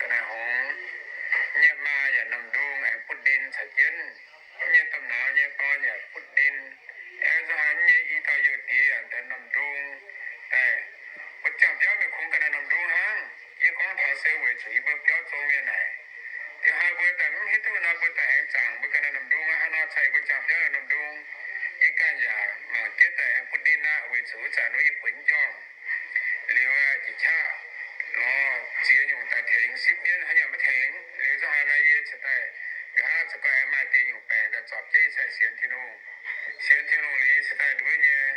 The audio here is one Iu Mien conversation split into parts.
Ga'naaiv hngongx nyei maa yaac Namh Ndung aengx butv ndin caux jienv. Nyei domh nauz nyei dorn yaac butv ndin. Aengx nzunc haaix nyei i dauh youh diex yaac Namh Ndung daaih. Mbuo ziangh biauv mingh kungx ga'naaiv Namh Ndung hnangv. Yie gorngv taux se weic zuqc yie mbuo biauv zong mienh naaic. Liuz hnoi mbuo daaih mv hiuv duqv nor, mbuo daaih aengx zaangc mbuo ga'naaiv Namh Ndung aqv. Hnangv nor cai mbuo ziangh biauv Namh Ndung, yie ganh yaac mangc jienv daaih aengx butv ndin aqv, weic zuqc wuov zanc wuov yie bueix njormh. Liuz njiec qaqv lorz ziex nyungc daaih tengx sipv mienv, haaix nyungc maiv tengx. Liuz nzunc haaix nor yie cingx daaih, nqa'haav za'gengh maaih deix nyungc baengc daaih zorpc jienv, yie cingx sienx Tin-Hungh. Sienx Tin-Hungh liuz yie cingx daaih nduov nyei,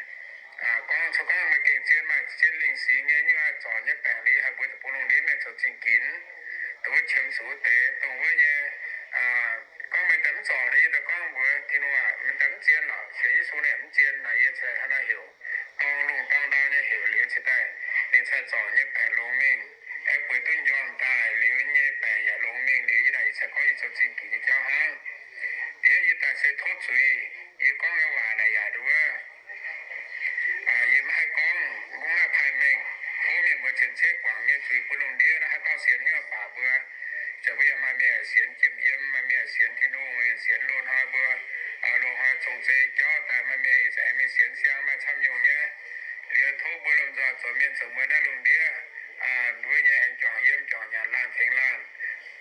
gorngv, corc gorngv maaih gengh zien, maaih zien lingh singx nyei, nyungc-aac, zorc nyei baengc liuz, haih mbuo deic-bung lungh ndiev mienh zoux zingh ginx, dongh wuov qiemx zuqc deix, dongh wuov nyei, gorngv mienh daaih mv zorc nor, yie daaih gorngv mbuox Tin-Hungh aac, mienh daaih mv zien lorqc, sienx Yesu naaic mv zien naaic, yie cingx hnangv naaiv heuc, dorng lungh dorng ndau nyei heuc liuz cingx daaih, ninh cingx zorc nyei baengc longx mingh, aengx bueix duqv njormh daaih liuz nyei baengc yaac longx mingh liuz, yie naaic yie cingx gorngv yie zoux zingh ginx nyei jauv hnangv. Diev yie daaih se tov zuiz, yie gorngv nyei waac naaic yaac nduov, yie maiv haih gorngv, mv maaih paaiv mengh. Tov mienh muoz cien-ceqv guangc nyei zuiz bun lungh ndiev naaiv haaix dauh sienx haaix nyungc baac mbuo, ziouc mbuo yaac maaih mienh sienx jiem yiem, maaih mienh sienx Tin-Hungh, maaih mienh sienx loz-hnoi mbuo, loz-hnoi zong zei jauv daaih maaih mienh ih zanc aengx mingh sienx siang maaih camv nyungc nyei. Liuz tov mbuo lomh nzoih zoux mienh zoux muoz naaiv lungh ndiev, mbuo nyei aengx juangc yiem juangc nyanc laanh tengx laanh.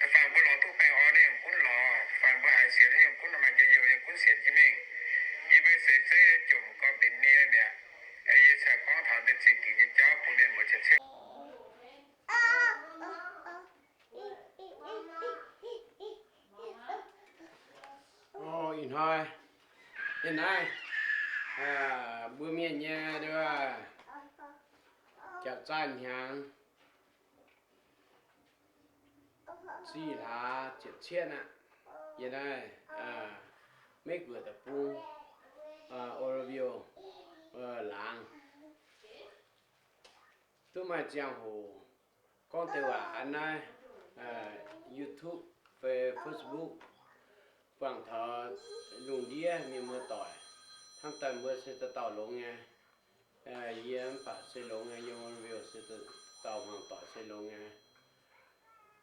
Da'faanh mbuo lorz duqv baengh orn nyei yaac gunv lorz, da'faanh mbuo haiz sienx nyei yaac gunv maaih njien-youh nyei gunv sienx jienv mingh. Yie mbuo se zeiv nyei jomc gorngv benx nie mi'aqv. Yie cingx gorngv taux deix zingh ginx nyei jauv bun mienh muoz cien-ceqv. Ih hnoi, yie naaiv, mbuo mienh nyei nduov, jaav zaanh hnyangx zih hlaax ziepc cietv aqv. Yie naaiv Meiv Guoqv deic-bung, Oroville laangz, duqv maaih ziangh hoc gorngv deix waac an naaiv YouTube fai Facebook buangh taux lungh ndiev mienh muoz-doic, hnangv daaih mbuo se dauh dauh longx nyei. Yie mv baac se longx nyei, yiem Oroville se dauh hmuangx doic se longx nyei.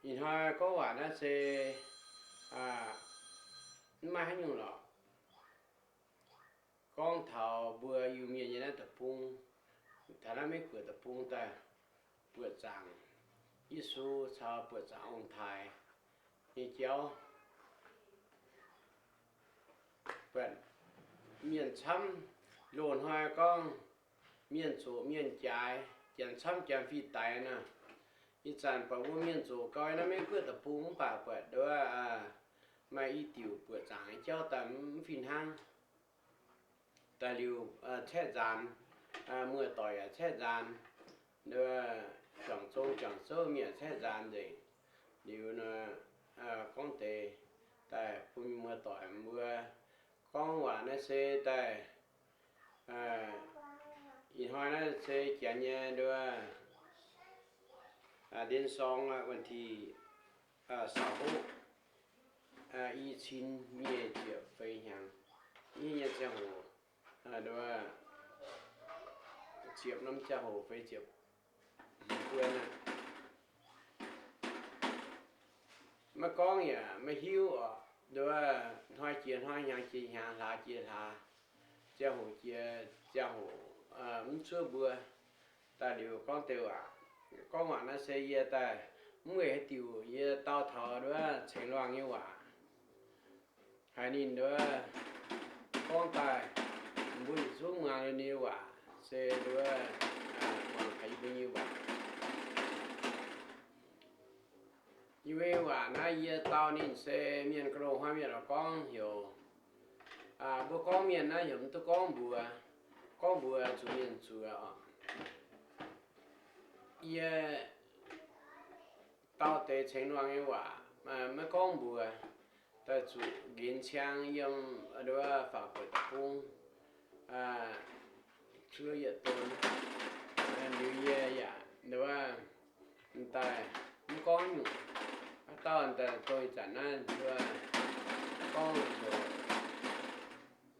Ih hnoi gorngv waac naaiv se mv maaih haaix nyungc lorqc. Gorngv taux mbuo Iu-Mienh nyei naaiv deic-bung, taux naaiv Meiv Guoqv deic-bung daaih buoqc zaangc Yesu caux buoqc zaangc ong-taaix nyei jauv. Buatc mienh camv, loz-hnoi gorngv mienh zoqc mienh jaaix, janx camv janx fih daix nor. Ih zanc buatc mbuo mienh zoqc gau naaiv Meiv Guoqv deic-bung mv baac buatc nduov maaih i diuc buoqc zaangc nyei jauv daaih mv fih hnangv. Daaih liuz caeqv nzaanx, muoz-doic yaac caeqv nzaanx, nduov juangc zong juangc zouv mienh caeqv nzaanx nzengc. Liuz nor gorngv deix daaih bun muoz-doic mbuo gorngv waac naaiv se daaih, ih hnoi naaiv se janx nyei nduov เดือนสอง วันที่ saauv hoqv, i cin nyic ziepc feix hnyangx, nyei nyei ziangh hoc, nduov ziepc norm ziangh hoc feix ziepc buon aqv. Maiv gorngv yaac maiv hiuv oc. Nduov hnoi jiex hnoi, hnyangx jiex hnyangx, hlaax jiex hlaax, ziangh hoc jiex ziangh hoc, mv cuotv mbuo. Daaih liuz gorngv deix waac, gorngv waac naaiv se yie daaih mv weic haaix diuc, yie dau taux nduov Ceng Luangh nyei waac. Haiz ninh nduov gorngv daaih, mbuo yietc zungv muangx ninh nyei waac se nduov muangx taux yie mbuo nyei waac. Yie mbuo nyei waac naaiv yie dau ninh se mienh ga'loh hnoi mienh oix gorngv heuc, mbuo gorngv mienh naaiv heuc mv duqv gorngv mbuox, gorngv mbuox zuqc mienh zuoqc oc. Yie dau deix Ceng Luangh nyei waac maiv gorngv mbuox, daaih zuqc nqenx ciang yiem nduov Faatv Guoqv deic-bung cuotv yietc donx. Liuz yie yaac nduov daaih mv gorngv nyungc. Haaix dauh daaih dongh ih zanc naaiv nduov gorngv heuc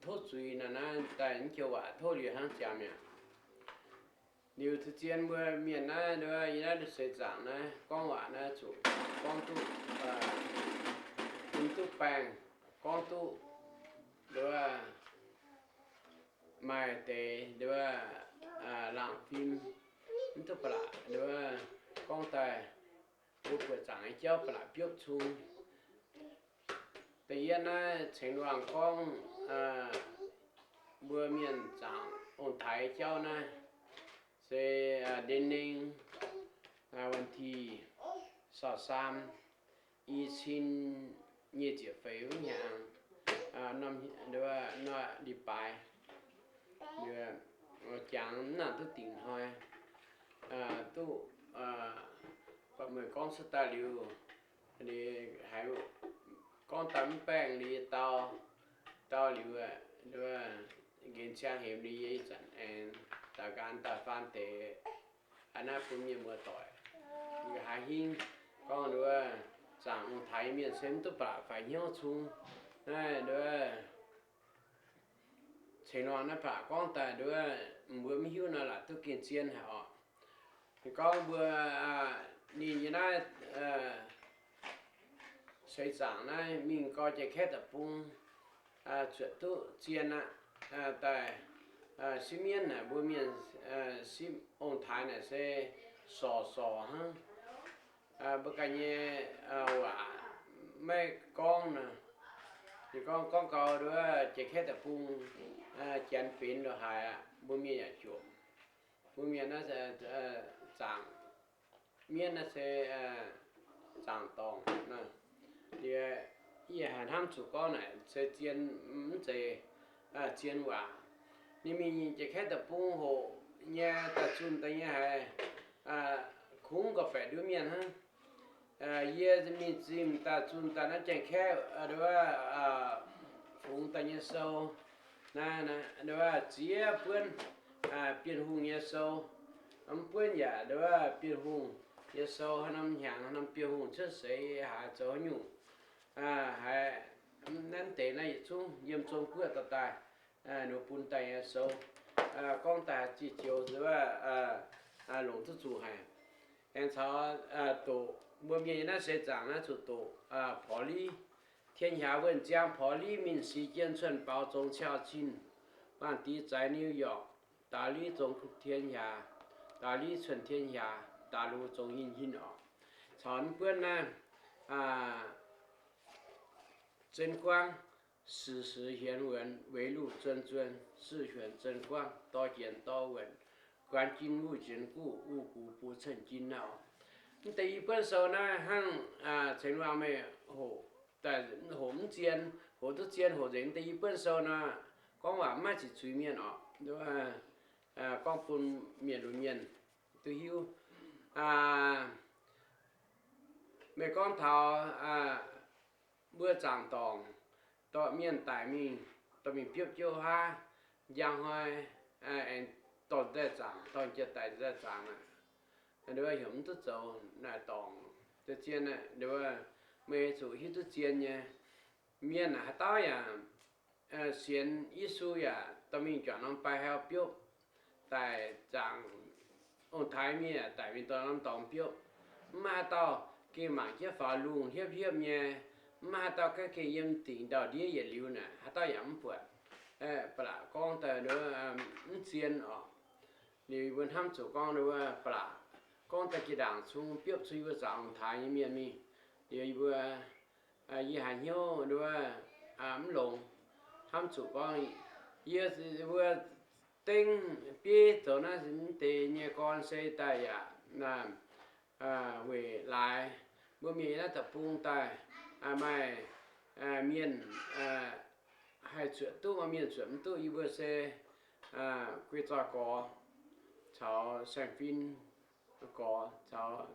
tov zuiz naaiv, naaiv daaih mv joux waac tov liuz hnangv ziangx mi'aqv. Liuz cien mbuo mienh naaiv, nduov, yie naaiv seix zaangc naaiv gorngv waac naaiv zuqc gorngv duqv, mv duqv baengh, gorngv duqv, nduov, maaih deix, nduov, laangc fim, mv duqv ba'laqc, nduov, gorngv daaih mbuo buoqc zaangc nyei jauv ba'laqc biopv cung. Da'yietv naaiv ceng luangh gorngv mbuo mienh zaangc ong-taaix jauv naaiv se เดือนหนึ่ง วันที่ saau saam, i cin nyic ziepc feix wuov hnyangx, nor, nor li baaix, jangx mv nangc duqv dingc hnoi, duqv, buatc meih gorngv cuotv daaih liuz, haiz gorngv daaih mv baengh liuz dau, dau liuz, nqenx ciang hemx liuz yie ih zanc aengx daux nqaang daaih faan deix aa naaiv bun mienh muoz-doic nqa'haav hingv gorngv nduov, zaangc ong-taaix mienh se mv duqv ba'laqc faix hnyouv cung. Naaiv nduov, ceng luangh naaiv ba'laqc gorngv daaih nduov, mbuo mv hiuv nor la'duqv gengh zien haic orqc. Gorngv mbuo ninh nyei naaiv seix zaangc naaiv mingh gau Janx-Kaeqv deic-bung, zuotc duqv zien aqv. Daaih sipv mienv naaic mbuo mienh sipv ong-taaix naaic se sorc sorc hnangv. Mbuo ganh nyei waac maiv gorngv nor, ninh gorngv, gorngv gau nduov Janx-Kaeqv deic-bung, Janx benx ndongc haaix aqv, mbuo mienh yaac jomc. Mbuo mienh naaiv zaangc mienv naaiv se zaangc dorngc. Yie haih hnamv zuqc gorngv naaic se zien, mv zeiz zien waac. Ninh mingh Janx-Kaeqv deic-bung hoqc nyei, daaih zunh daaih nyei haiz kungx gorqv-baeqc nduov mienh hnangv. Yie mingh zimh daaih zunh daaih naaiv Janx-Kaeqv nduov, fungx daaih nyei sou, naaiv nduov ziex buonv Bienh Hungh nyei sou, mv buonv yaac nduov Bienh Hungh nyei sou, haaix norm hnyangx haaix norm Bienh Hungh cuotv seix haaix zoux haaix nyungc, haiz naaiv deix naaiv yietc zungv yiem zong guoqv daaih daaih, ninh bun daaih nyei sou, gorngv daaih ziex joux nduov, longc duqv zuqc haic. Aengx caux doqc mbuo mienh nyei naaiv seix zaangc naaiv zuqc doqc พอลี 天涯问江, พอลี 命席间寸, 宝总敲磬, 万迪在纽约, 大理总天涯, 大理寸天涯, 大陆总阴阴 orqc. Caux mv buonv naaiv, 真光, 四十弦纹, 围炉转转, 四弦真光, 多尖多稳, 观今无坚固, 无古不成今 orqc. Mv deix i buonv sou naaiv hnangv ceng luangh meih hoqc, hoqc mv zien, hoqc duqv zien, hoqc nzengc. Mv deix i buonv sou naaiv gorngv waac maiv ziqc zuiz mienh orqc, gorngv bun mienh lunx mienh duqv hiuv. Meih gorngv taux mbuo zaangc dorngc, dorh mienh daic mingh, dorh mingh biopv jiouv haav, njang hnoi aengx dorh daaih zaangc, dorh jiex daic daaih zaangc aqv. Nduov heuc mv duqv zoux naaic dorngc, zien, nduov meih zuqc hiuv duqv zien nyei. Mienh haaix dauh yaac sienx Yesu yaac dorh mingh juangc norm bai hauv biopv daic zaangc. Ong-taaix mienh yaac daic mingh dorh norm dorngx biopv. Mv maaih haaix dauh gengh mangc jienv faaux lungh hiepv hiepv nyei. Mv maaih haaix dauh gengh yiem dingc ndau-ndiev yietc liuz naaic, haaix dauh yaac mv buatc. Ba'laqc gorngv daaih mv zien orqc. Liuz mbuo hnamv zuqc gorngv nduov ba'laqc gorngv daaih jiex ndaangc cung biopv cuiv yie mbuo zaangc ong-taaix nyei mienh mingh. Liuz yie mbuo, yie haiz hnyouv nduov mv longx. Hnamv zuqc gorngv yie mbuo dengv bieiv zoux naaiv mv deix nyei gorn se daaih yaac weic laaix mbuo mienh naaiv deic-bung daaih maaih mienh haih zuotc duqv, maaih mienh zuotc mv duqv. Yie mbuo se guei zoih gorx caux saeng-fin gorx caux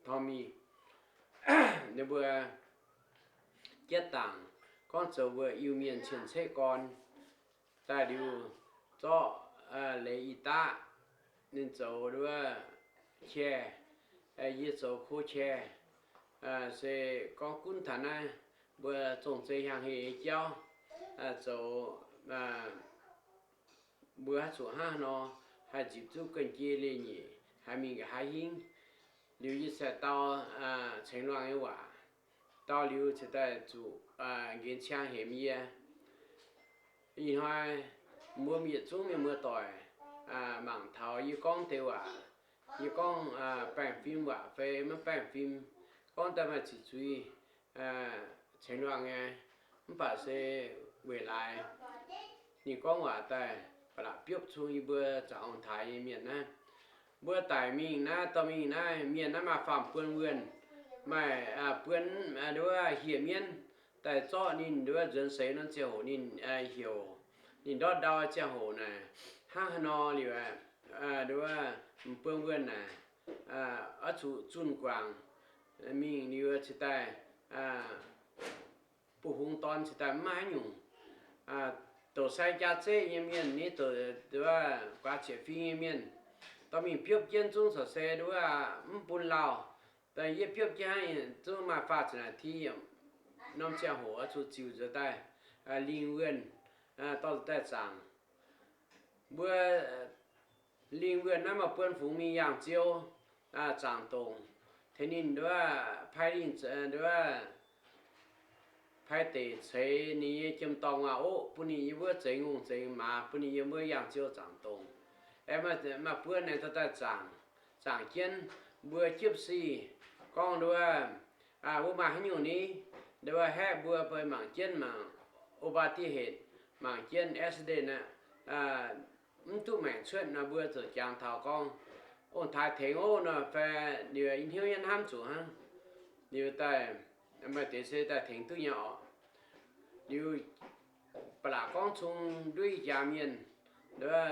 Tommy, ninh mbuo jienv dangc gorngv zoux mbuo Iu-Mienh cien-ceqv gorn. Daaih liuz zorqv leiz ih daqv, ninh zoux nduov qai, yie zoux ko qai, se gorngv gunv taux naaiv mbuo zong-zei hiaang heh nyei jauv, zoux mbuo haaix zuqc hnangv haaix nor, haih nzipc zuqc ganh jiex leiz-nyeic haih mingh nqa'haav hingv. Liuz yie cingx dau ceng-luangh nyei waac. Dau liuz cingx daaih zuqc nqenx ciang hemx yie. Ih hnoi mbuo yietc zungv mienh muoz-doic mangc taux yie gorngv deix waac, yie gorngv baengh fim waac fai maiv baengh fim, gorngv daaih maaih ziqc zuiz ceng-luangh nyei. Mv baac se weic laaix ninh gorngv waac daaih ba'laqc biopv cung yie mbuo zaangc ong-taaix nyei mienh naaiv. Mbuo daic mingh naaiv, dorh mingh naaiv, mienh naaiv maaih faam-buon wuonh, maaih buon nduov hieh mienv daaih zorqv ninh nduov nzuonx seix norm ziangh hoc ninh heuc ninh ndortv ndau ziangh hoc naaic, hnangv haaix nor liuz, nduov m'buo wuonh naaic oix zuqc zunh guangc mingh liuz cingx daaih bu hungx dorn cingx daaih mv maaih haaix nyungc. Douc sai jaa zeiv nyei mienh, nduov guaax cieqc fing nyei mienh, dorh mingh biopv jienv zungv corc se nduov mv bun lauh. Daaih yie biopv jienv hnangv zungv maaih faah ziepc naaic ti norm ziangh hoc oix zuqc ziux nzuonx daaih lingh wuonh dorh nzuonx daaih zaangc. Mbuo lingh wuonh naaiv maaih buon fungx mingh yangh ziou zaangc dongc, tengx ninh nduov pai lingh nduov pai deic ceix ninh nyei jiem-dorngh waac-oqv bun ninh yiem wuov, zeix ngongh zeix maaz bun ninh yiem wuov yangh ziou zaangc dongc. Aengx maaih buon aengx dorh daaih zaangc, zaangc jienv mbuo jiepv sic gorngv nduov wuov maaih haaix nyungc ni, nduov haeqv mbuo bun mangc jienv mangc อุบัติเหตุ, mangc jienv accident aqv, mv duqv maengc cuotv nor mbuo ziouc jangx taux gorngv ong-taaix tengx oc nor fai liuz yie hnyouv yie hnamv zuqc hnangv. Liuz daaih maaih deix se daaih tengx duqv nyei orqc. Liuz ba'laqc gorngv cung nduov ih jaax mienh nduov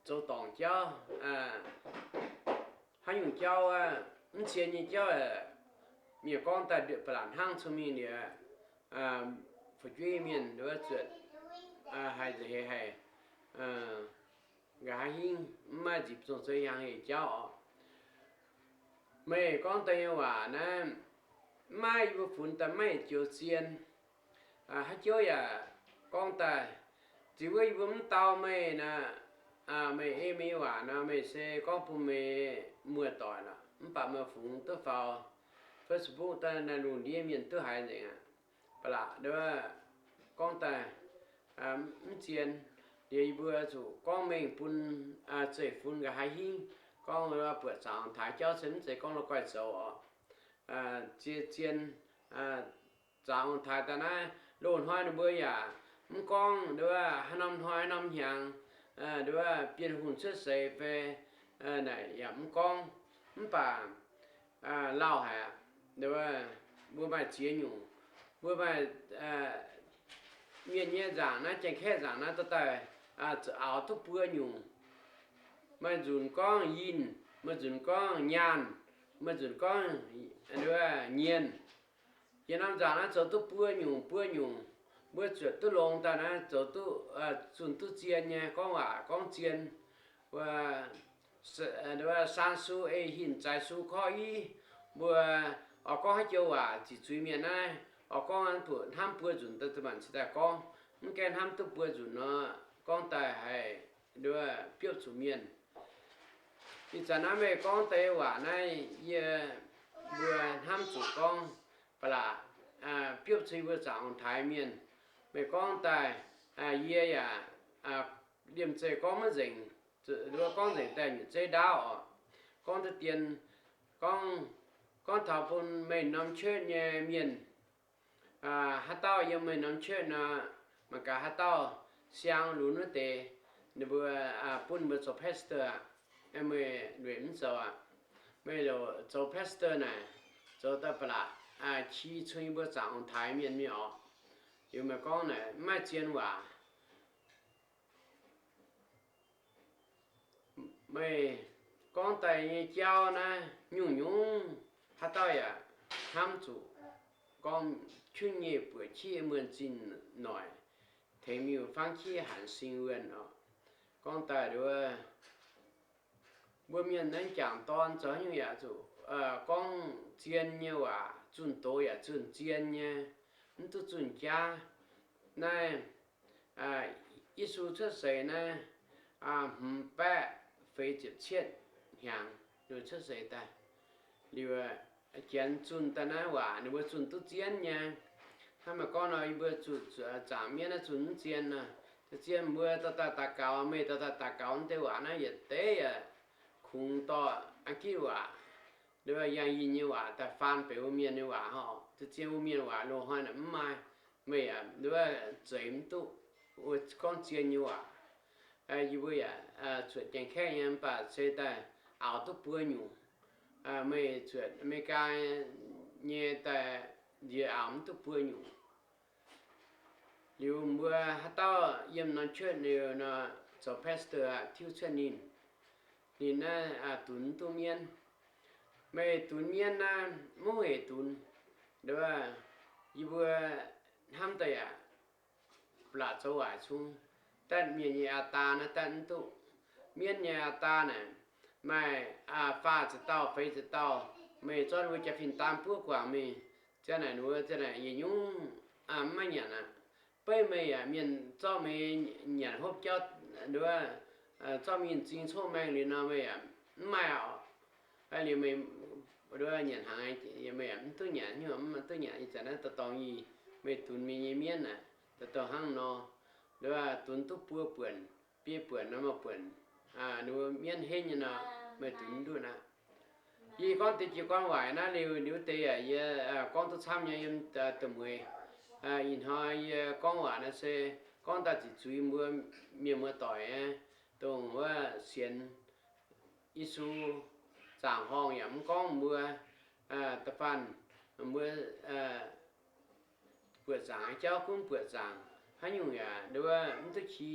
zoux dorngc jauv, haaix nyungc jauv mv zien nyei jauv, mienh gorngv daaih ba'laqc hnangv cung mingh liuz, fu'jueiv mienh nduov zuotc haiz nza'heix haic, nqa'haav hingv mv maaih nzipc zong-zei hiaangx hec jauv orqc. Meih gorngv deix nyei waac naaiv, mv maaih yie mbuo funx daaih maiv joux zien. Haaix joux yaac gorngv daaih, ziux wuov yie mbuo mv dau meih naaic, meih ei meih nyei waac nor, meih se gorngv bun meih muoz-doic lorqc. Mv baac meih fungx duqv faaux Facebook daaih naaiv lungh ndiev mienh duqv haiz nzengc aqv. Ba'laqc nduov gorngv daaih mv zien. Liuz yie mbuo zuqc gorngv mengh bun zeiv-fun nqa'haav hingv gorngv buatc zaangc ong-taaix jauv se mv zeiz gorngv la'guaih zoux orqc. Zien, zien, zaangc ong-taaix daaih naaiv, loz-hnoi ninh mbuo yaac mv gorngv nduov haaix norm hnoi haaix norm hnyangx, nduov Bienh Hungh cuotv seix fai naaic yaac mv gorngv. Mv baac lauh haic, nduov mbuo maaih ziex nyungc, mbuo maaih mienh nyei nzaangc naaiv, Janx-Kaeqv nzaangc naaiv dorh daaih zuqc aaux duqv buo nyungc. Maaih nzunc gorngv yinh, maaih nzunc gorngv nyaanh, maaih nzunc gorngv nduov nyienh. Yie norm nzaangc naaiv zoux duqv buo nyungc buo nyungc, mbuo zuotc duqv longx daaih naaiv zoux duqv, zunh duqv zien nyei, gorngv waac gorngv zien. Wuov, nduov saan su ei hinc zaaix su korv i, mbuo oix gorngv haaix joux waac ziqc zuiz mienh naaiv, oix gorngv mbuoqc hnamv buo nzunc daaih za'maanc cingx daaih gorngv. Mv gaengh hnamv duqv buo nzunc nor, gorngv daaih haih nduov biopv zuqc mienh. Ih zanc naaiv meih gorngv deix waac naaiv, yie mbuo hnamv zuqc gorngv ba'laqc biopv cuiv mbuo zaangc ong-taaix mienh. Meih gorngv daaih, yie yaac liemh zeih gorngv maiv nzengc, nduov gorngv nzengc daaih nyutc zeiv ndaauv oc. Gorngv deix dien, gorngv, gorngv taux bun meih norm church nyei mienh, haaix dauh yiem meih norm church nor, mangc gaax haaix dauh siang lunx wuov deix, ninh mbuo bun mbuo zoux pastor aqv. Meih lueic mv zoux aqv. Meih zoux pastor naaic, zoux daaih ba'laqc qi cun yie mbuo zaangc ong-taaix mienh mingh oc. Liuz meih gorngv naaic mv maaih zien waac. Meih gorngv daaih nyei jauv naaiv nyungc-nyungc, haaix dauh yaac hnamv zuqc gorngv, cuotv nyei buoqc qiex muonh zinh noic, tengx miuc-fangv qiex hanc sing wuonh oc. Gorngv daaih nduov, mbuo mienh naaiv jangc dorn zoux haaix nyungc yaac zuqc gorngv zien nyei waac, zunh doz yaac zunh zien nyei, mv duqv zunh jaav. Naaiv Yesu cuotv seix naaiv, hmz baeqv feix ziepc cietv hnyangx ninh cuotv seix daaih. Liuz, janx zunh daaih naaiv waac ninh mbuo zunh duqv zien nyei. Hnangv meih gorngv nor, yie mbuo zuqc zaangc mienv naaiv zunh mv zien nor. Zien mbuo dorh daaih daux gaux, meih dorh daaih daux gaux deix waac naaiv yietc deix yaac kungx dorh Giduc waac, yangh yinh nyei waac daaih faan benx wuov mienh nyei waac oc. Zien wuov mienh waac loz-hnoi naaic mv maaih. Meih yaac nduov zeix mv duqv wuov gorngv zien nyei waac. Yie mbuo yaac cuotv Janx-Kaeqv nyei mv baac se daaih aaux duqv buo nyungc. Meih cuotv America nyei daaih nziex aaux mv duqv buo nyungc. Liuz mbuo haaix dauh yiem norm church liuz nor, zoux pastor tiuv cuotv ninh, ninh naaiv dunx mv duqv mienv. Meih dunx mienv naaiv mv hec dunx. Yie mbuo hnamv daaih yaac ba'laqc zoux waaic cung. Daaih mienh nyei aa daa naaiv daaih mv duqv. Mienv nyei aa daa naaic maaih faah ziepc dauh feix ziepc dauh. Meih zorqv ninh mbuo jaa-fin daan buov guangc mingh, ziang naaic ninh mbuo ziang naaic yietc nyungc mv maaih nyanc aqv. Beiv meih yaac mienh zorqv meih nyanc hopv jauv, nduov, zorqv mienh m'zing coqv maengh liuz nor meih yaac mv maaih oc. Liuz meih nduov nyanc hnaangx, meih yaac mv duqv nyanc, mv duqv nyanc. Ih zanc naaiv dorh dorngx yie, meih dunx mienh nyei mienv aqv, dorh dorngx hnangv nor, nduov dunx duqv buo buonc, biei buonc nor maaih buonc, nduov mienv henv nyei nor, meih dunx mv duqv aqv. Yie gorngv deix jiez gorn waaic naaiv liuz, liuz deix yaac yie gorngv duqv camv nyei yiem da'mueiz. Ih hnoi yie gorngv waac naaiv se gorngv daaih ziqc zuiz mbuo mienh muoz-doic nyei, dongh wuov sienx Yesu zaangc horngh yaac mv gorngv mbuo, da'faanh mbuo buoqc zaangc nyei jauv gunv buoqc zaangc, haaix nyungc yaac nduov mv duqv qi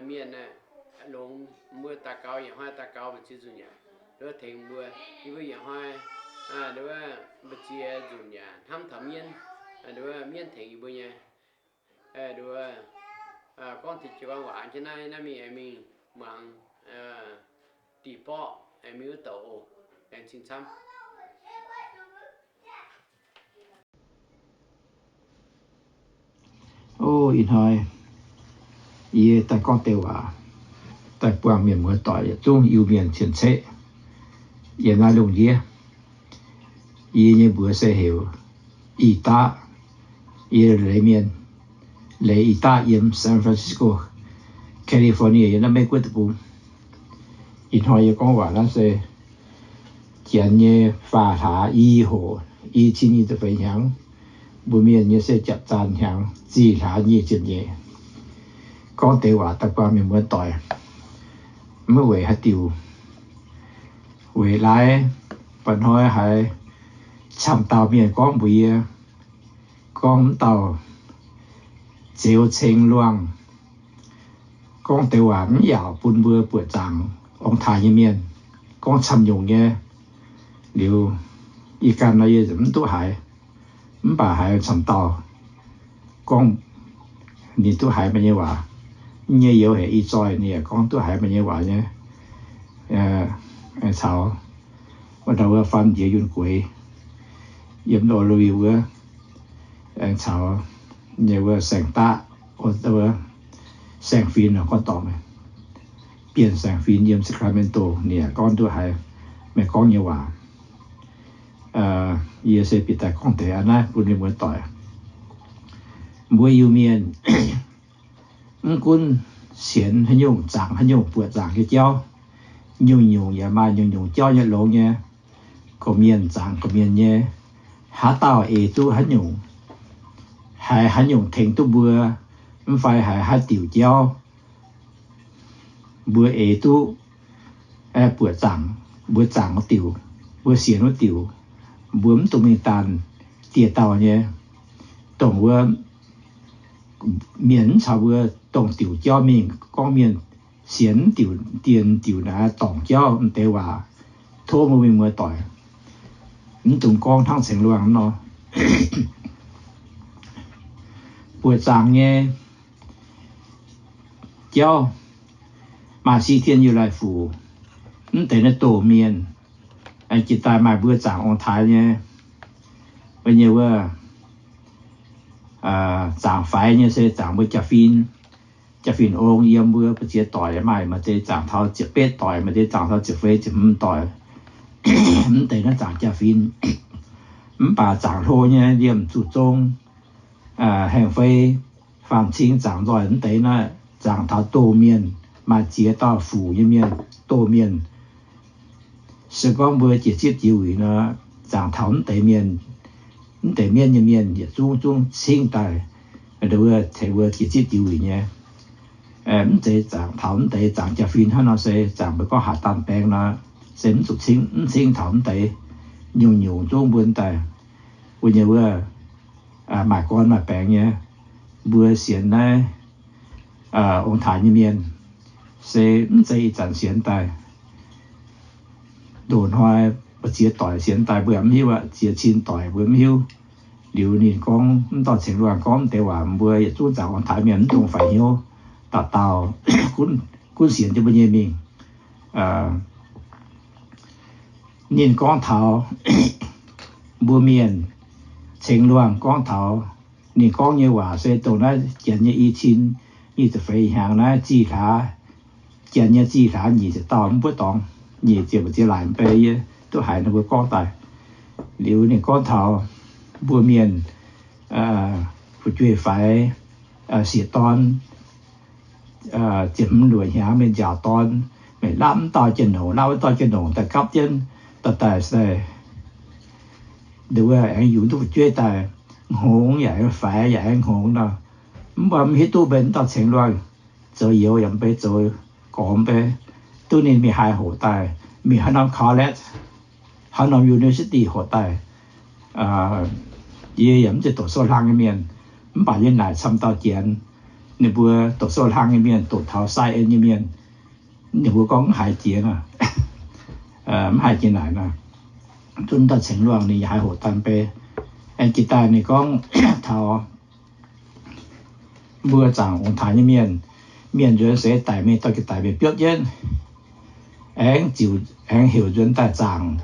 mienh longx. Mbuo daux gaux, yietc hnoi daux gaux mbu'ziex nzunc yaac nduov tengx mbuo. Yie mbuo yietc hnoi nduov mbu'ziex nzunc yaac hnamv taux mienv, nduov mienv tengx yie mbuo nyei. Nduov gorngv deix jiez gorn waac jienv naaiv, naaiv mingh aengx mingh muangx dih borqv aengx mingh wuov douc oc. Aengx cing camv. O, ih hnoi yie daaih gorngv deix waac daaih buangh mienh muoz-doic yietc zungv Iu-Mienh cien-ceqv yiem naaiv lungh ndiev. Yie nyei mbuox se heuc Ih Daqv. Yie leiz mienh, leiz Ih Daqv yiem San Francisco, California, yiem naaiv Meiv Guoqv deic-bung. Ih hnoi yie gorngv waac naaiv se Janx nyei faah hlaax i hoc, i cin nyic ziepc feix hnyangx, mbuo mienh nyei se japv zaanh hnyangx zih hlaax nyic ziepc nyeic. Gorngv deix waac daaih buangh mienh muoz-doic, maiv weic haaix diuc. Weic laaix mba'hnoi haiz camv dauh mienh gorngv mbuox yie, gorngv m'dauh Zeux Ceng Luangh gorngv deix waac mv yaauc bun mbuo buoqc zaangc ong-taaix nyei mienh, gorngv camv nyungc nyei. Liuz, ih ganh nor yie mv duqv haiz, mv baac haiz camv dauh gorngv ninh duqv haiz meih nyei waac. Mv nyei youz haic, ih zoih ninh yaac gorngv duqv haiz meih nyei waac nyei. Aengx caux wuov dauh wuov Fam Njiec Yunh Gueix yiem Oregon wuov, aengx caux nyei wuov Saeng Daqv, wuov Saeng Fin gorngv dorngc, Bienh Saeng Fin yiem Sacramento, ninh yaac gorngv duqv haiz meih gorngv nyei waac. Yie se bieqc daaih gorngv deix aqv naaiv bun mienh muoz-doic. Mbuo Iu-Mienh mv gunv sienx haaix nyungc, zaangc haaix nyungc, buoqc zaangc nyei jauv, nyungc-nyungc yaac maaih nyungc-nyungc jauv nyei longx nyei. Gorqv-mienh zaangc gorqv-mienh nyei, haaix dauh eix duqv haaix nyungc, haiz haaix nyungc tengx duqv mbuo, mv fai haiz haaix diuc jauv mbuo eix duqv buoqc zaangc, mbuo zaangc wuov diuc, mbuo sienx wuov diuc, mbuo mv dungx mingh daanh dieh dauh nyei, dongh wuov mienh mv caux mbuo dongh diuc jauv mingh gorngv mienh sienx diuc, dien diuc naaiv dorngc jauv m'deix waac, tov mbuo mienh muoz-doic mv dungx gorngv hnangv Ceng Luangh nor. Buoqc zaangc nyei jauv maaih si tien Yiutai Fuc, mv deix naaiv doh mienh, aengx jiex daaih maaih mbuo zaangc ong-taaix nyei, wuov nyei wuov, zaangc faix nyei se zaangc mbuo jaa-fin, Jaa-fin ong yiem mbuo mbu'ziex doic, maaih, maaih deix zaangc taux ziepc betv doic, maaih deix zaangc taux ziepc feix ziepc hmz doic. Mv deix naaiv zaangc jaa-fin. Mv baac zaangc hlo nyei liemh zuqc zong, haengh fei, faam-cing, zaangc nzoih mv deix naaiv zaangc taux doh mienh, maaih ziex dauh fuc nyei mienh, doh mienh. Se gorngv mbuo jiex zipv jiex wuic nor, zaangc taux mv deix mienh, mv deix mienv nyei mienh yietc zungv zungv cingv daaih, wuov, tengx mbuo jiex zipv jiex wuic nyei. Mv zeiz zaangc taux mv deix zaangc jaa-fin hnangv nor se zaangc mbuo gorngv haaix dauh baengx nor, se mv zuqc cingv, mv cingv taux mv deix. Nyungc-nyungc zungv mbuo daaih, wuov nyei wuov, maaih gorn maaih baengx nyei. Mbuo sienx naaiv ong-taaix nyei mienh, se mv zeiz ih zanc sienx daaih. Ndoqc hnoi mbu'ziex doic sienx daaih mbuo yaac mv hiuv aqv, ziex cin doic mbuo mv hiuv. Liuz ninh gorngv, mv dauh Ceng Luangh gorngv deix waac, mbuo yietc zungv zaangc ong-taaix mienh mv dungx faix hnyouv, dauh dauh gunv sienx jienv mbuo nyei mingh. Ninh gorngv taux mbuo mienh, Ceng Luangh gorngv taux, ninh gorngv nyei waac se dongh naaiv janx nyei i cin nyic ziepc feix hnyangx naaiv zih hlaax, janx nyei zih hlaax nyic ziepc dauh mv buov dorngx, nyic ziepc mbu'ziex laaic mv bei yie duqv haiz ninh mbuo gorngv daaih. Liuz ninh gorngv taux mbuo mienh fu'jueiv faix, sieqv dorn, ziepc hmz luoqc hnyangx mingh nziaauc dorn, meih laapv mv dauh jienv nongc, laapv wuov dauh jienv nongc daaih gapv jienv, daaih daaih se daaih, nduov aengx yungz duqv fu'jueiv daaih, hngongx yaac aengx faix yaac aengx hngongx nor. Mv baac mv hiuv duqv mbuo mv dauh Ceng Luangh zoux youz yaac mv bei, zoux gorx mv bei, duqv ninh mingh haih hoqc daaih, mingh haaix norm college, haaix norm university hoqc daaih. Yie yaac mv zeiz doqc sou hlang nyei mienh, mv baac yie naaic camv dauh janx, ninh mbuo doqc sou hlang nyei mienh, doqc taux science nyei mienh, ninh mbuo gorngv mv haiz jiex nor, mv haiz jiex naaic nor. Zunv dauh Ceng Luangh ninh yaac haih hoqc daaih mv bei. Aengx jiex daaih ninh gorngv taux mbuo zaangc ong-taaix nyei mienh, mienh nzuonx seix daic mingh dorh jiex daic mingh biopv jienv, aengx ziouc aengx heuc nzuonx daaih zaangc,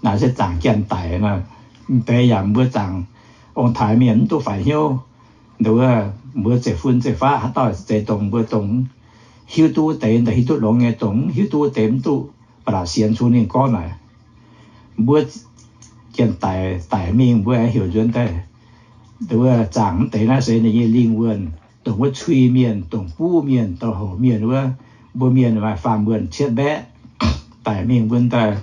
naaic se zaangc janx-daic nor. Mv deix yaac mbuo zaangc ong-taaix mienh mv duqv faix hnyouv. Nduov, mbuo zeiv-fun zeiv-faqv haaix dauh zeiv dongh mbuo dongh hiuv duqv wuov deix, daaih hiuv duqv longx nyei, dongh hiuv duqv wuov deix mv duqv ba'laqc sienx cun ninh gorngv naaic. Mbuo janx-daic daic mingh mbuo aengx heuc nzuonx daaih, nduov, zaangc mv deix naaiv se ninh nyei lingh wuonh, dongh wuov cui mienh, dongh buv mienh, dongh houc mienh wuov, mbuo mienh maaih faam wuonh cietv mbaeqv daic mingh mbuo daaih,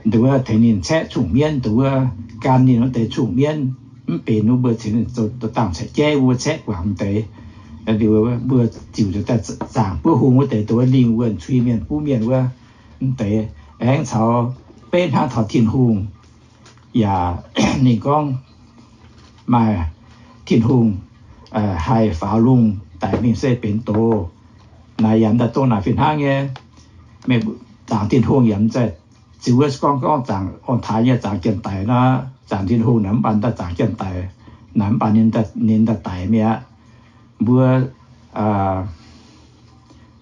nduov, tengx ninh caeqv cong-mienv, nduov, gan ninh wuov deix cong-mienv, mv benx wuov mbuo tengx ninh zoux dangh caeqv jaiv, mbuo caeqv guangc mv deix. Mbuo ziouc daaih zaangc buov hung wuov deix, dongh wuov lingh wuonh cui mienh buv mienh wuov, mv deix aengx caux beiv hnangv taux Tin-Hungh yaac ninh gorngv maaih Tin-Hungh haih faaux lungh daic mingh se benx doz. Naaic yaac daaih dongh naaic fih hnangv nyei. Meih zaangc Tin-Hungh yaac mv zeiz ziux wuov gorngv gorngv zaangc ong-taaix nyei zaangc janx-daic nor, zaangc Tin-Hungh naaic mv baac daaih zaangc janx-daic, naaic mv baac ninh daaih, ninh daaih daic mi'aqv. Mbuo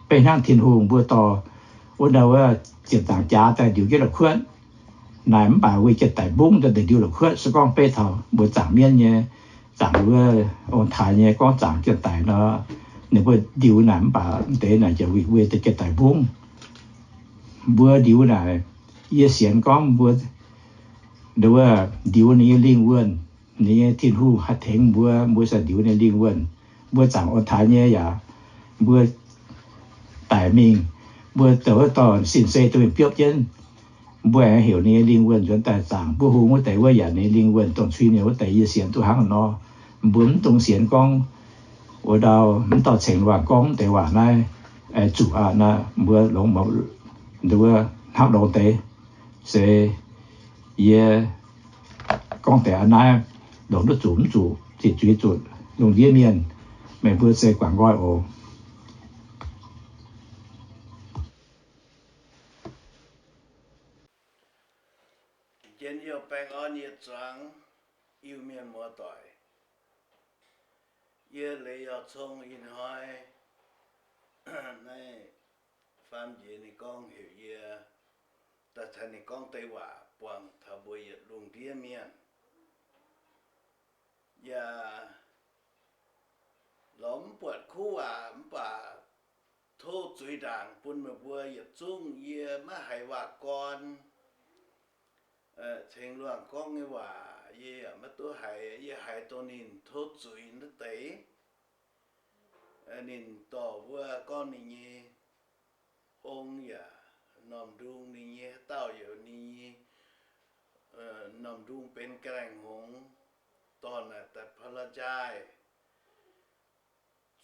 beiv hnangv Tin-Hungh mbuo dorh wuov ndau wuov ziepc nzaangc jaax daaih ndiux jienv la'kuotv. Naaic mv baac weic janx-daic mbungv daaih ndiux la'kuotv. Se gorngv beiv taux mbuo zaangc mienv nyei, zaangc wuov ong-taaix nyei gorngv zaangc janx-daic nor, ninh mbuo ndiux naaic mv baac mv deix naaic jiex weic, weic janx-daic mbungv. Mbuo ndiux naaic, yie sienx gorngv mbuo, nduov, ndiux ninh nyei lingh wuonh, ninh nyei Tin-Hungh haih tengx mbuo, mbuo se ndiux ninh lingh wuonh. Mbuo zaangc ong-taaix nyei yaac, mbuo daic mingh, mbuo zoux wuov dorh sin-sei dorh mingh biopv jienv, mbuo aengx heuc ninh nyei lingh wuonh nzuonx daaih zaangc buov hung wuov deix wuov, yaac ninh lingh wuonh dongh cui mienh wuov deix. Yie sienx duqv hnangv nor. Mbuo mv dungx sienx gorngv wuov ndau mv dauh Ceng Luangh gorngv deix waac naaiv zuqc aqv nor, mbuo longx, nduov, hnangv longx deix. Se yie gorngv deix a'naaiv, longc duqv zuqc mv zuqc, ziqc zuiz zuqc lungh ndiev mienh, meih mbuo se guangc nqoi oc. Jienv youh baengh orn yietc zuangx Iu-Mienh muoz-doic. Yie Leiz Yauh Cong ih hnoi naaiv faam njiec ninh gorngv heuc yie daaih caux ninh gorngv deix waac buangh taux mbuo yietc lungh ndiev mienh. Yaac lorz mv buatc kuv waac Zinh ndaangc bun meih mbuo yietc zungv yie maiv haiz waac-gorn, ceng luangh gorngv nyei waac yie yaac maiv duqv haiz. Yie haiz dongh ninh tov zuiz naaiv deix. Ninh dorh wuov gorngv ninh nyei ong yaac m'normh ndung, ninh nyei haaix dauh yaac ninh nyei m'normh ndung benx ga'naaiv hngongx, dorh naaic daaih apologize.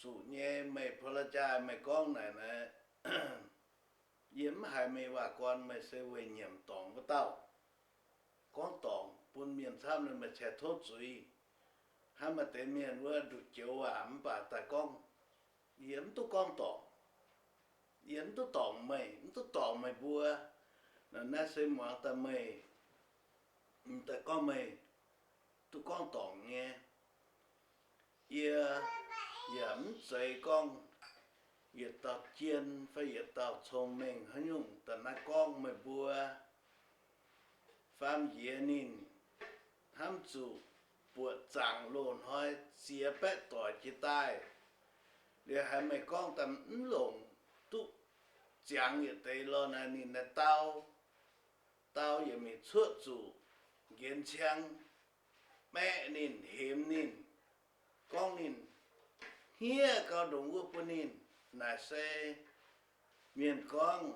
Zuqc nyei meih apologize, meih gorngv naaic naaic, yie mv haiz meih waac-gorn, meih se weic nyiemc dorngc wuov dauh. Gorngv dorngc bun mienh camv, meih cingx tov zuiz. Hnangv maaih deix mienh wuov nduqc joux waac mv baac daaih gorngv, yie mv duqv gorngv dorngc. Yie mv duqv dorngc meih, mv duqv dorngc meih mbuo. Naaiv se muangx daaih meih, daaih gorngv meih duqv gorngv dorngc nyei. Yie yaac mv zeiz gorngv yietc dauh jien fai yietc dauh cong-mengh haaix nyungc daaih naaiv gorngv meih mbuo. Faam njiec ninh hnamv zuqc buoqc zaangc loz hnoi ziex baeqv doic jiex daaih, liuz haiz meih gorngv daaih mv longc duqv ziangx yietc deix lorh naaic, ninh naaic dau, dau yaac mingh cuoqv zuqc nqenx ciang, maeqv ninh, hemx ninh, gorngv ninh hniev gau ndongc wuov bun ninh. Naaic se mienh gorngv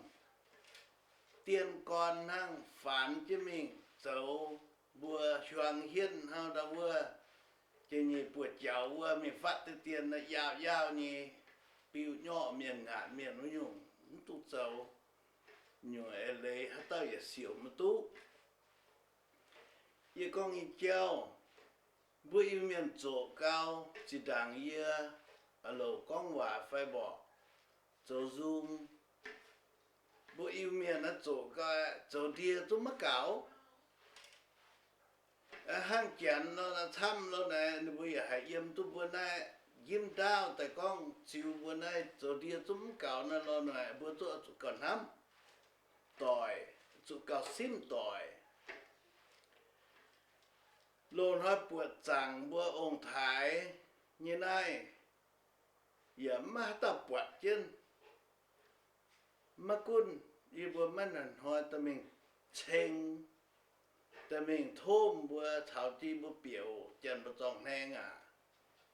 dien gorn hnangv, faanx jienv mingh zoux mbuo hiuang hienv hnangv ndau wuov, jiex nyei buoz-jaux wuov mingh fatv deix dien, yaauh yaauh nyei, biu nyorqv mienh ngaatc mienh wuov nyungc, mv duqv zoux. Nyungc eix leiz haaix dauh yaac siouc maiv duqv. Yie gorngv nyei jauv, mbuo Iu-Mienh zoqc gau, zinh ndaangc yie a'louc gorngv waac fai mborqc zoux nzung, mbuo Iu-Mienh naaiv zoqc gau, zoux ndie zungv maiv gaux. Hnangv Janx nor, camv lo naaic, ninh mbuo yaac haih yiem duqv mbuo naaiv njimv ndaauv daaih gorngv ziux mbuo naaiv zoux ndie zungv mv gaux naaiv lo naaic, mbuo zuqc, zuqc gauh hnamv doic, zuqc gauh simv doic. Loz-hnoi buoqc zaangc mbuo ong-taaix nyei naaiv, yaac maiv maaih haaix dauh buatc jienv. Maiv gunv yie mbuo maiv hnoi-hnoi daaih mingh ceng, daaih mingh tomv mbuo caux jienv mbuo biouc janx mbuo zorng-hneng aac,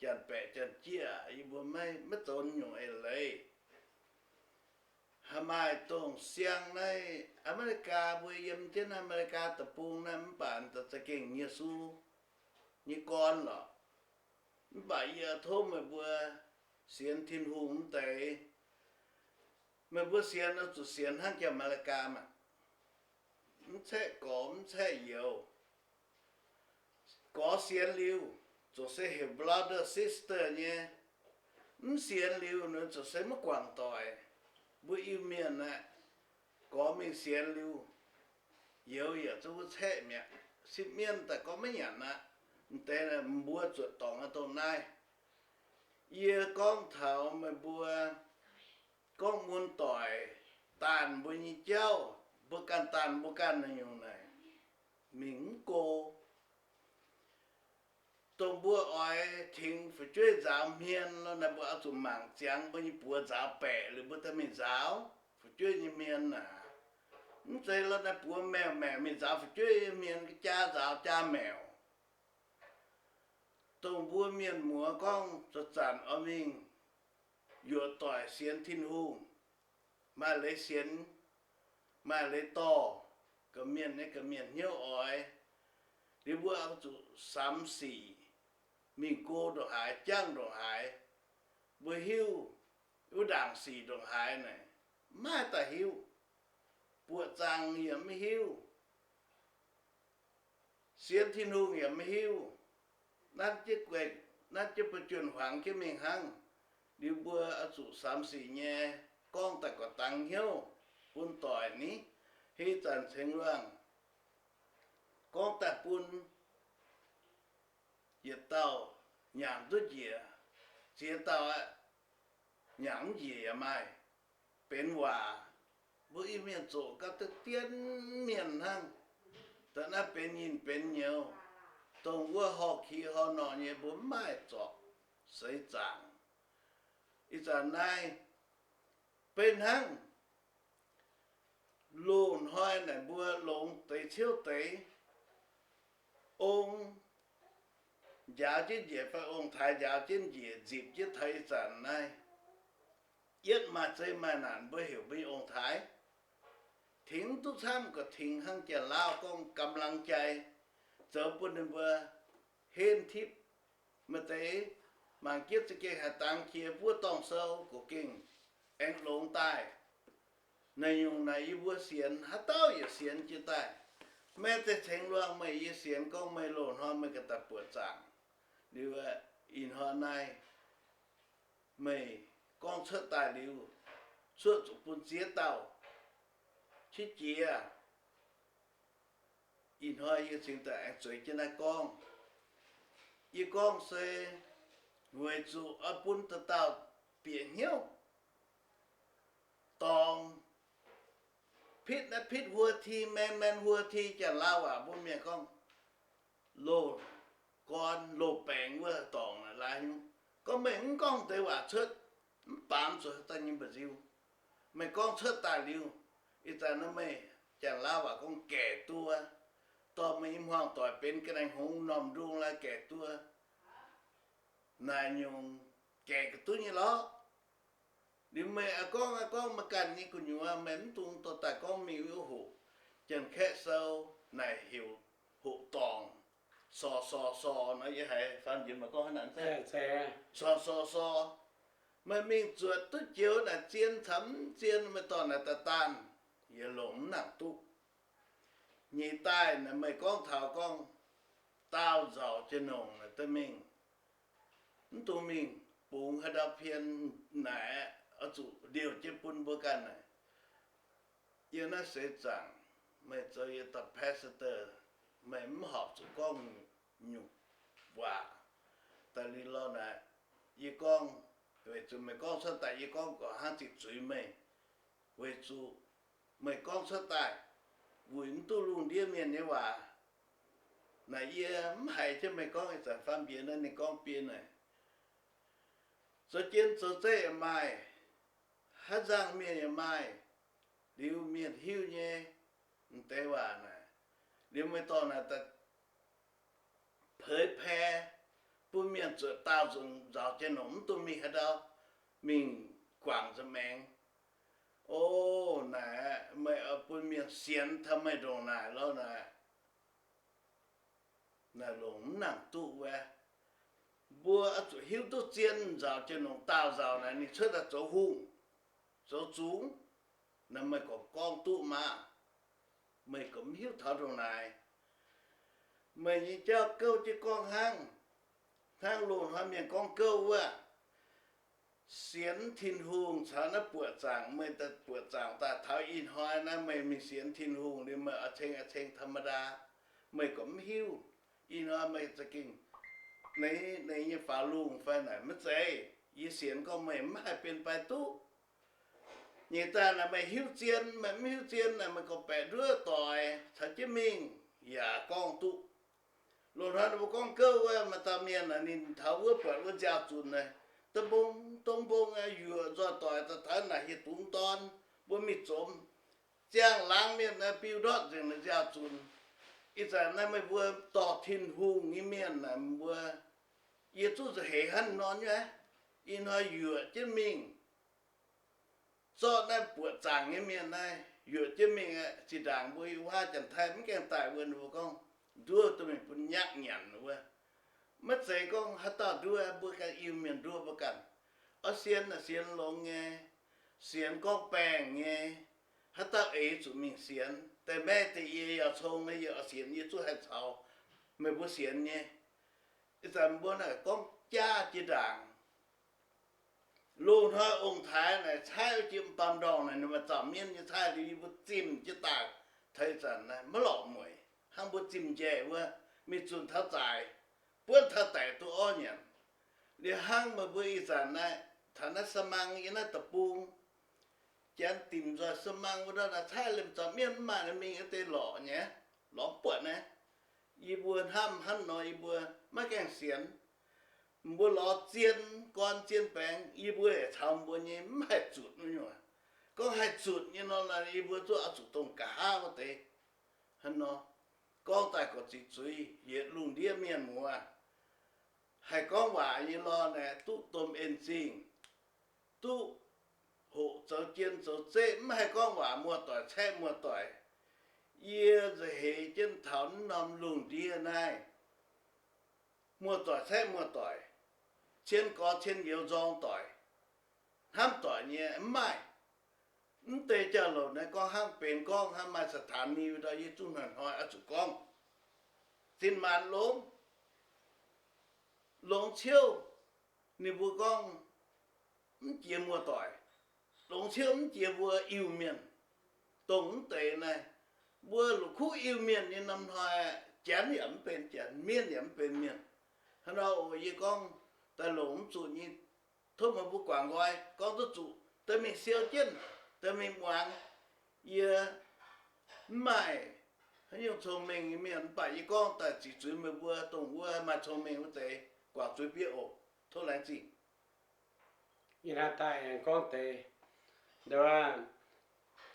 janx-baeqc janx-jieqv, yie mbuo maiv, maiv zoux nyungc eix leiz. Haaix maaih dongh siang naaiv Aa^me^li^gaa mbuo yiem jienv Aa^me^li^gaa Deic-Bung naaiv mv baac za'gengh Yesu nyei gorn lorqc. Mv baac yie tov meih mbuo sienx Tin-Hungh mv deix, meih mbuo sienx oix zuqc sienx hnangv Janx-Aa^me^li^gaa maah, mv caeqv gorx mv caeqv youz. Gorx sienx liuz, zuqc se heuc brother sister nyei. Mv sienx liuz, zuqc se maiv guangc doic. Mbuo Iu-Mienh aeqv, gorx mingh sienx liuz, youz yaac zungv wuov caeqv mi'aqv. Sipv mienv daaih gorngv maiv nyanc aqv. M'deix mbuo zuotc dorngc aqv dongh naaiv. Yie gorngv taux meih mbuo gorngv mun doic, daanh mbuo nyei jauv, mbuo ganh daanh mbuo ganh nyungc naaic, mingh mv go. Dongh mbuo oix tengx fu'jueiv nzaaux hmien lo naaic, mbuo oix zuqc mangc ziangx mbuo nyei buoz nzaaux baeqc liuz mbuo daaih mingh nzaaux fu'jueiv nyei hmien aac. Mv zeiz lo naaic buoz maengh maengc mingh nzaaux fu'jueiv hmien, jaa nzaaux jaa maengc. Dongh mbuo mienh muoz gorngv zanc-zanc oix mingh yuoqc doic sienx Tin-Hungh, maaih leiz sienx, maaih leiz dorh, gorqv-mienh nyei gorqv-mienh hnyouv oix. Liuz mbuo oix zuqc samx sic, mingh go ndongc haaix, jangv ndongc haaix, mbuo hiuv wuov ndaangc sic ndongc haaix naaic, maiv daaih hiuv. Buoqc zaangc yaac maiv hiuv. Sienx Tin-Hungh yaac maiv hiuv. Nanv jienv gueic, nanv jienv buo juonh huangx jienv mingh hnangv. Liuz mbuo oix zuqc samx sic nyei, gorngv daaih gorqv-dangx hnyouv bun doic ni, hei zanc ceng luangh, gorngv daaih bun yietc dauh nyanc duqv njiec, ziex dauh aqv, nyanc mv njiec yaac maaih. Benx waac, mbuo Iu-Mienh zoqc gau deix dien mienh hnangv. Da'naaiv benx nyinh benx nyouz, dongh wuov horh ki horh nor nyei mbuo mv maaih zorc seix zaangc. Ih zanc naaiv Beiv hnangv loz-hnoi naaic mbuo longx deix ciouv deix, ong njaaux jienv njiec fai ong-taaix njaaux jienv njiec nzipc jienv taux ih zanc naaiv, yietv maaih zei maaih naanc mbuo heuc mbuo nyei ong-taaix. Tengx duqv camv ga'tengx hnangv Janx-Laauv gorngv กำลังใจ, zoux bun ninh mbuo henv tipv. Maaih deix mangc jienv za'gengh haaix dangx jiex buov dorngh sou, ga'gengh aengx longx daaih. Naaiv nyungc naaic yie mbuo sienx, haaix dauh yaac sienx jienv daaih. Maiv zeiz cengx luangh meih, yie sienx gorngv meih loz-hnoi meih ga'daaih buoqc zaangc. Liuz ih hnoi naaiv meih gorngv cuotv daaih liuz, cuotv zuqc bun ziex dauh qiex jiez. Ih hnoi yie cingx daaih aengx zueiz jienv naaiv gorngv. Yie gorngv se weic zuqc oix bun dauh dauh bieqc hnyouv. Dorngc, pitv naaiv pitv huo ti, maen maen huo ti, Janx-Laauv waac mbuo mienh gorngv loz gorn loz baengx wuov dorngc naaic laaix nyungc. Gorngv meih mv gorngv deix waac cuotv, mv baamz zuqc haaix dauh nyei mba'nziu. Meih gorngv cuotv daaih liuz, ih zanc naaiv meih, Janx-Laauv waac gorngv gaeqv duqv, dorh meih nyei hmuangv doic benx ga'naaiv hngongx normh ndung laaix gaeqv duqv. Naaic nyungc gaeqv ga'duqv nyei lorqc. Liuz meih a'gorngv a'gorngv meih ganh nyei gu'nyuoz, meih mv dungx dorh daaih gorngv mingh wuov hoqc. Janx-Kaeqv sou naaic heuc hoqc dorngc, sorc sorc sorc nor, yie haiz faam njiec maaih gorngv haaix naaic, sorc sorc sorc. Meih mingh zuotc duqv joux naaic zien caux mv zien, meih dorh naaic daaih daanh, yietc longc mv nangc duqv. Nyeic daaih naaic meih gorngv taux gorngv daauh nzauc jienv nongc naaic daaih mingh, mv dungx mingh bungx haaix ndau pien naaic, oix zuqc liouh jienv bun mbuo ganh naaic. Yie naaiv seix zaangc, meih zoux yie dauh pastor, meih mv horpc zuqc gorngv nyungc waac. Daaih liuz lorh naaic, yie gorngv, weic zuqc meih gorngv cuotv daaih, yie gorngv gorqv hnangv ziqc zuiz meih, weic zuqc meih gorngv cuotv daaih wuic mv duqv lungh ndiev mienh nyei waac. Naaic yie mv haiz jienv meih gorngv, ih zanc faam njiec naaiv ninh gorngv biei naaic, zoux jien zoux zeiv yaac maaih, haaix nzangc mienh yaac maaih, liuz mienh hiuv nyei m'deix waac naaic, liuz meih dorh naaic daaih เผยแพร่ bun mienh zuotc daauh nzunc nzaaux jienv nongc, mv dungx mingh haaix ndau, mingh guangc nza'maengx. O, naaic meih oix bun mienh sienx taux meih ndongc naaic lorh naaic, naaic longc mv nangc duqv wuov. Mbuo oix zuqc hiuv duqv zien nzaaux jienv nongc daauh nzaaux naaic ninh cuotv daaih zoux hungh, zoux zungx. Naaic meih gorngv gorngv duqv maah. Meih gorngv mv hiuv taux ndongc naaic. Meih nyei jauv gouv jienv gorngv hnangv, hnangv loz-hnoi mienh gorngv gouv wuov, sienx Tin-Hungh caux naaiv buoqc zaangc. Meih daaih buoqc zaangc daaih taux ih hnoi naaiv meih mingh sienx Tin-Hungh liuz meih oix ceng oix ceng ธรรมดา, meih gorngv mv hiuv. Ih hnoi meih za'gengh, naaiv nyei faaux lungh fai naaic, maiv zeiz. Yie sienx gorngv meih mv haih benx baeqc duqv. Nyeic daaih naaic meih hiuv zien, meih mv hiuv zien naaic meih gorngv baeqc nduov doic caux jienv mingh yaac gorngv duqv. Loz-hnoi ninh mbuo gorngv gouv wuov, maaih dauh mienh naaic ninh taux wuov buatc wuov nziaaux-zunc naaic, dongh mbong dongh mbong aqv, yuoqc nzoih doic daaih taux naaic hieh dungz dorn, mbuo mingh zomx. Ziangh laangz mienh naaic biu ndortv nzengc naaic nziaaux-zunc. Ih zanc naaiv meih mbuo dorh Tin-Hungh nyei mienh naaic mbuo, yie zuqv nza'heix hnangv nor nyei. Ih hnoi yuoqc jienv mingh, zorqv naaiv buoqc zaangc nyei mienh naaiv yuoqc jienv mingh aqv. Zinh ndaangc mbuo i wuov janx-taiv mv gaengh daaih wuov, ninh mbuo gorngv nduov duqv mingh bun nyaqv nyanc wuov. Maiv zeiz gorngv haaix dauh nduov, mbuo ganh Iu-Mienh nduov mbuo ganh. Oix sienx naaic sienx longx nyei, sienx gorngv baengh nyei. Haaix dauh eix zuqc mingh sienx. Deix maiv deix yie yaac cong nyei, yie oix sienx, yie zuqv haih caux meih mbuo sienx nyei. Ih zanc mbuo naaic gorngv jaav jiex ndaangc. Loz-hnoi ong-taaix naaic caaiv jiex baamh ndorngh naaic, ninh maaih zaux mienv nyei caaiv liuz, yie mbuo zimh jienv daaih taux ih zanc naaiv maiv lorqc mueic, hnangv mbuo zimh njaih wuov, mingh zunc taux zaaix, buonv taux daic duqv orv nyanc. Liuz hnangv meih mbuo ih zanc naaiv, taux naaiv สมัง yiem naaiv deic-bung, janx dimc nzoih สมัง wuov ndortv naaic caaiv liemh zaux mienv mv maaih ninh mingh wuov deix lorqc nyei, lorz buatc naaiv. Yie mbuo hnamv hnangv nor, yie mbuo maiv gaengh sienx. Mbuo lorz zien gorn zien baengx, yie mbuo yaac caux mbuo nyei mv haih zuotc wuov nyungc. Gorngv haih zutc nyei nor, yie mbuo zuqc oix zuqc dongh nqa'haav wuov deix. Hnangv nor, gorngv daaih gorngv ziqc zuiz yietc lungh ndiev mienh muoz, haih gorngv waac nyei lorh naaic duqv domh en zingh, duqv hoqc zoux jien zoux zeqv, mv haih gorngv waac muoz-doic caeqv muoz-doic. Yie nza'heix jienv taux naaiv norm lungh ndiev naaiv, muoz-doic caeqv muoz-doic, cien gorx cien youz nzorng doic, hnamv doic nyei mv maaih. Mv deix jauv-louc naaiv gorngv hnangv benx gorngv hnangv maaih สถานี ndau, yie zungv hnoi-hnoi oix zuqc gorngv. Zinh maanc longx, longx ciouv ninh mbuo gorngv mv jiex muoz-doic, longx ciouv mv jiex mbuo Iu-Mienh. Dongh mv deix naaiv, mbuo la'kuqv Iu-Mienh nyei norm hnoi, Janx yaac mv benx Janx, Mienh yaac mv benx Mienh. Hnangv nor oc, yie gorngv daaih longc mv zuqc nyei, tov meih mbuo guangc nqoi, gorngv duqv zuqc daaih mingh siou jienv, daaih mingh muangx. Yie mv maaih haaix nyungc cong-mengh nyei mienh, mv baac yie gorngv daaih ziqc zuiz meih mbuo dongh wuov maaih cong-mengh wuov deix guangc zuiz bieqc oc. Tov laengz zingh. Yie naaiv daaih gorngv deix, nduov,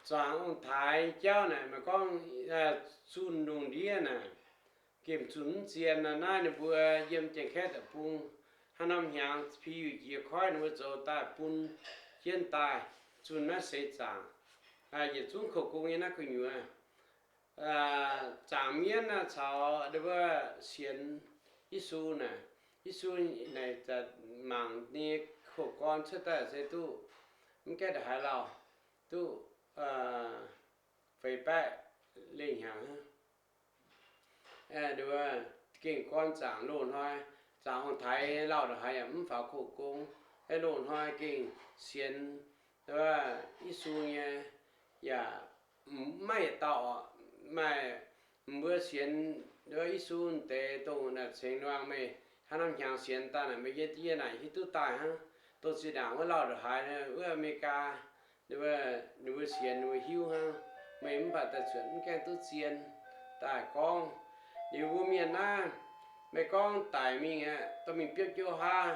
zuangx ong-taaix jauv naaic, meih gorngv zunh lungh ndiev naaic, gemh zunh mv zien naaiv, naaiv ninh mbuo yiem Janx-Kaeqv deic-bung, haaix norm hnyangx P U jiex koiv ninh mbuo zoux daaih bun jienv daaih zunh naaiv seix zaangc. Yietc zungv koux gong nyei naaiv gu'nyuoz, zaangc mienv naaiv caux nduov sienx Yesu naaic, Yesu naaic mangc ninh nyei koux gorn cuotv daaih se duqv mv gaengh ndongc haaix lauh, duqv feix baeqv lengh hnyangx hnangv. Nduov, gengh gorn zaangc loz-hnoi, zaangc ong-taaix lauh ndongc haaix yaac mv faaux koux gong. Loz-hnoi gengh sienx nduov Yesu nyei yaac maiv yietc dauh oc. Maaih mbuo sienx nduov Yesu deix dongh naaic cengx luangh meih haaix norm hnyangx sienx daaih naaic, meih yie naaic hiuv duqv daaih hnangv. Dongh zinh ndaangc wuov lauh ndongc haaix wuov America, ninh mbuo sienx ninh mbuo hiuv hnangv. Meih mv baac daaih zuotc mv gaengh duqv zien daaih gorngv. Liuz mbuo mienh naaiv, meih gorngv daic mingh aeqv, dorh mingh biopv jiouv haav,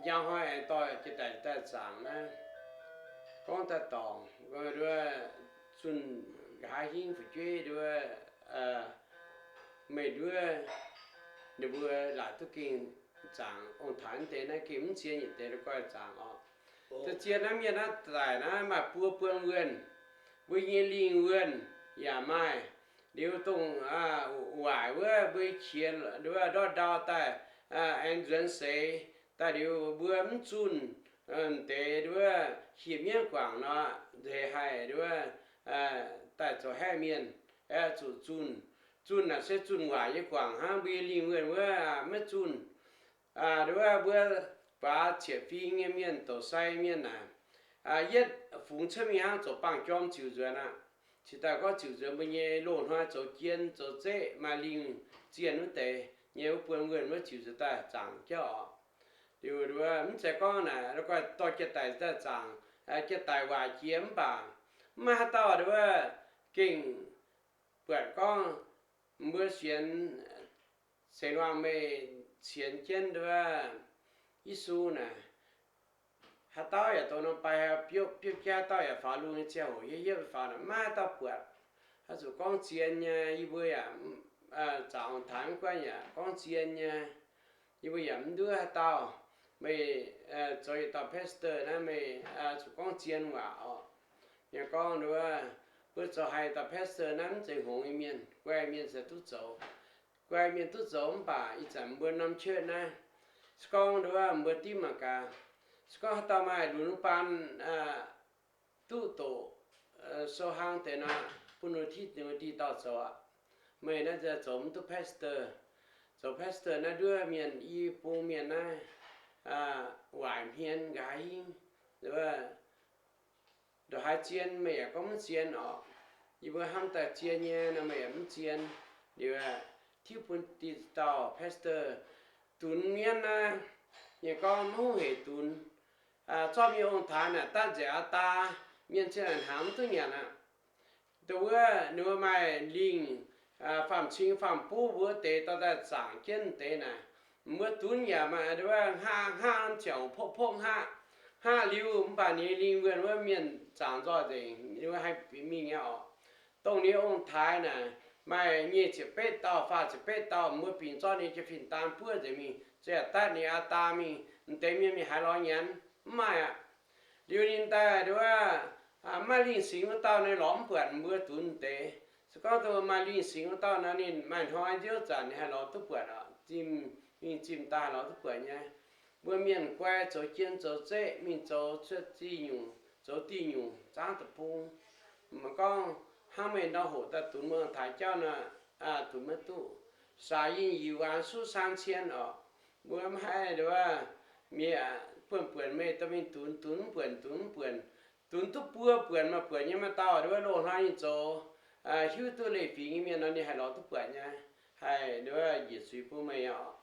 njang hnoi aengx dorh jiex daic daaih zaangc naaiv. Gorngv daaih dorngc, nduov, zunh nqa'haav hingv fu'jueiv nduov, meih nduov, ninh mbuo laaic duqv gengh zaangc ong-taaix deix naaiv gengh mv zien yietc deix la'guaih zaangc oc. Da'zien naaiv mienh naaiv daic naaiv maaih buo buonc wuonh, mbuo nyei lingh wuonh yaac maaih. Liuz dongh waaic wuov mbuo qiex nduov ndortv ndau daaih aengx nzuonx seix daaih liuz mbuo mv zunh deix nduov hieh mienv guangc nor, nzeix haih nduov daaih zoux haeqv mienh, aeqv, zuqc zunh. Zunh naaic se zunh waaic nyei guangc hnangv, mbuo nyei lingh wuonh wuov maiv zunh. Nduov mbuo baac cieqv fing nyei mienh, douc sai mienh naaic, yietv fungx cuotv mingh hnangv zoux baangh jorm ziux nzuonx aqv. Cingx daaih gorngv ziux nzuonx mbuo nyei loz-hnoi zoux jien zoux zeqv maaih lingh zienh wuov deix nyei wuov buonc wuonh wuov ziux nzuonx daaih zaangc jauv oc. Liuz nduov mv zeiz gorngv naaic la'guaih dorh jiex daic daaih zaangc, jiex daic waaic jiex mv baac mv maaih haaix dauh nduov gengh buatc gorngv mbuo sienx, cengx luangh meih sienx jienv nduov Yesu naaic, haaix dauh yaac dongh norm bai biopv, biopv jienv haaix dauh yaac faaux lungh nyei ziangh hoc hiuv hiuv faaux naaic maiv maaih haaix dauh buatc. Haaix zuqc gorngv zien nyei, yie mbuo yaac zaangc ong-taaix mv guaih yaac gorngv zien nyei. Yie mbuo yaac mv nduov haaix dauh. Meih zoux yietc dauh pastor naaiv meih zuqc gorngv zien waac oc. Yie gorngv nduov, mbuo zoux haiz dauh pastor naaiv mv zeiz hngongx nyei mienh, guai mienh se duqv zoux. Guai mienh duqv zoux mv baac ih zanc mbuo norm church naaiv, se gorngv nduov mbuo dimv mangc gaax, se gorngv haaix dauh maaih lunx baan duqv doqc sou hlang deix nor, bun ninh mbuo titv ninh mbuo diuh dauh zoux aqv. Meih naaiv zoux mv duqv pastor. Zoux pastor naaiv nduov mienh i bung mienh naaiv waaic hmien nqa'haav hingv. Ndongc haaix zien meih yaac gorngv mv zien oc. Yie mbuo hnamv daaih zien nyei nor meih yaac mv zien. Liuz tiuv bun diuh dauh pastor, dunx mienv naaiv, yie gorngv mv hungh heic dunx. Zorqv mienh ong-taaix naaic daaih nzengc aqv, daa mienh cin naaic hnaangx mv duqv nyanc aqv. Dongh wuov ninh mbuo maaih lingh faam-cing faam-buv mbuo deix dorh daaih zaangc jienv deix naaic, mbuo dunx yaac maaih wuov hngaqv hngaqv norm ziangh hoc pokv pokv hngaqv. Hnangv liuz mv baac ninh lingh wuonh wuov mienh zaangc nzoih nzengc, ninh mbuo haih mingh nyei oc. Dongh ninh ong-taaix naaic maaih nyic ziepc betv dauh, faah ziepc betv dauh, mbuo bingx zorqv ninh jaa-fin daan buov nzengc mingh, zuov yaac daaih ninh aa daa mingh, m'deix mienh mingh haaix lorz nyanc? Mv maaih aqv. Liuz ninh daaih nduov, maiv maaih lingh singx wuov dauh naaiv lorz mv buatc, mbuo dunx deix. Se gorngv dongh maaih lingh singx wuov dauh nor, ninh maaih hnoi nziouv zanc ninh haih lorz duqv buatc oc. Zimh, mingh zimh daaih haih lorz duqv buatc nyei. Mbuo mienh guai zoux jien zoux zeqv, mingh zoux cuotv zingh nyungc, zoux diuh nyungc, zaangv deic-bung. Mv gorngv hnangv meih ndau hoc daaih dunx mbuo ong-taaix jauv nor, dunx maiv duqv. Saax yinh yic waanx suv saang cien oc. Mbuo mv haih nduov, mienh buonv-buonc meih dorh mingh dunx, dunx mv buonc, dunx mv buonc. Dunx duqv buo buonc maaih buonc nyei maaih dauh nduov loz-hnoi nyei zoux, hiuv duqv leiz-fingx nyei mienh nor, ninh haih lorz duqv buatc nyei. Haih nduov njiec zuiz bun meih oc.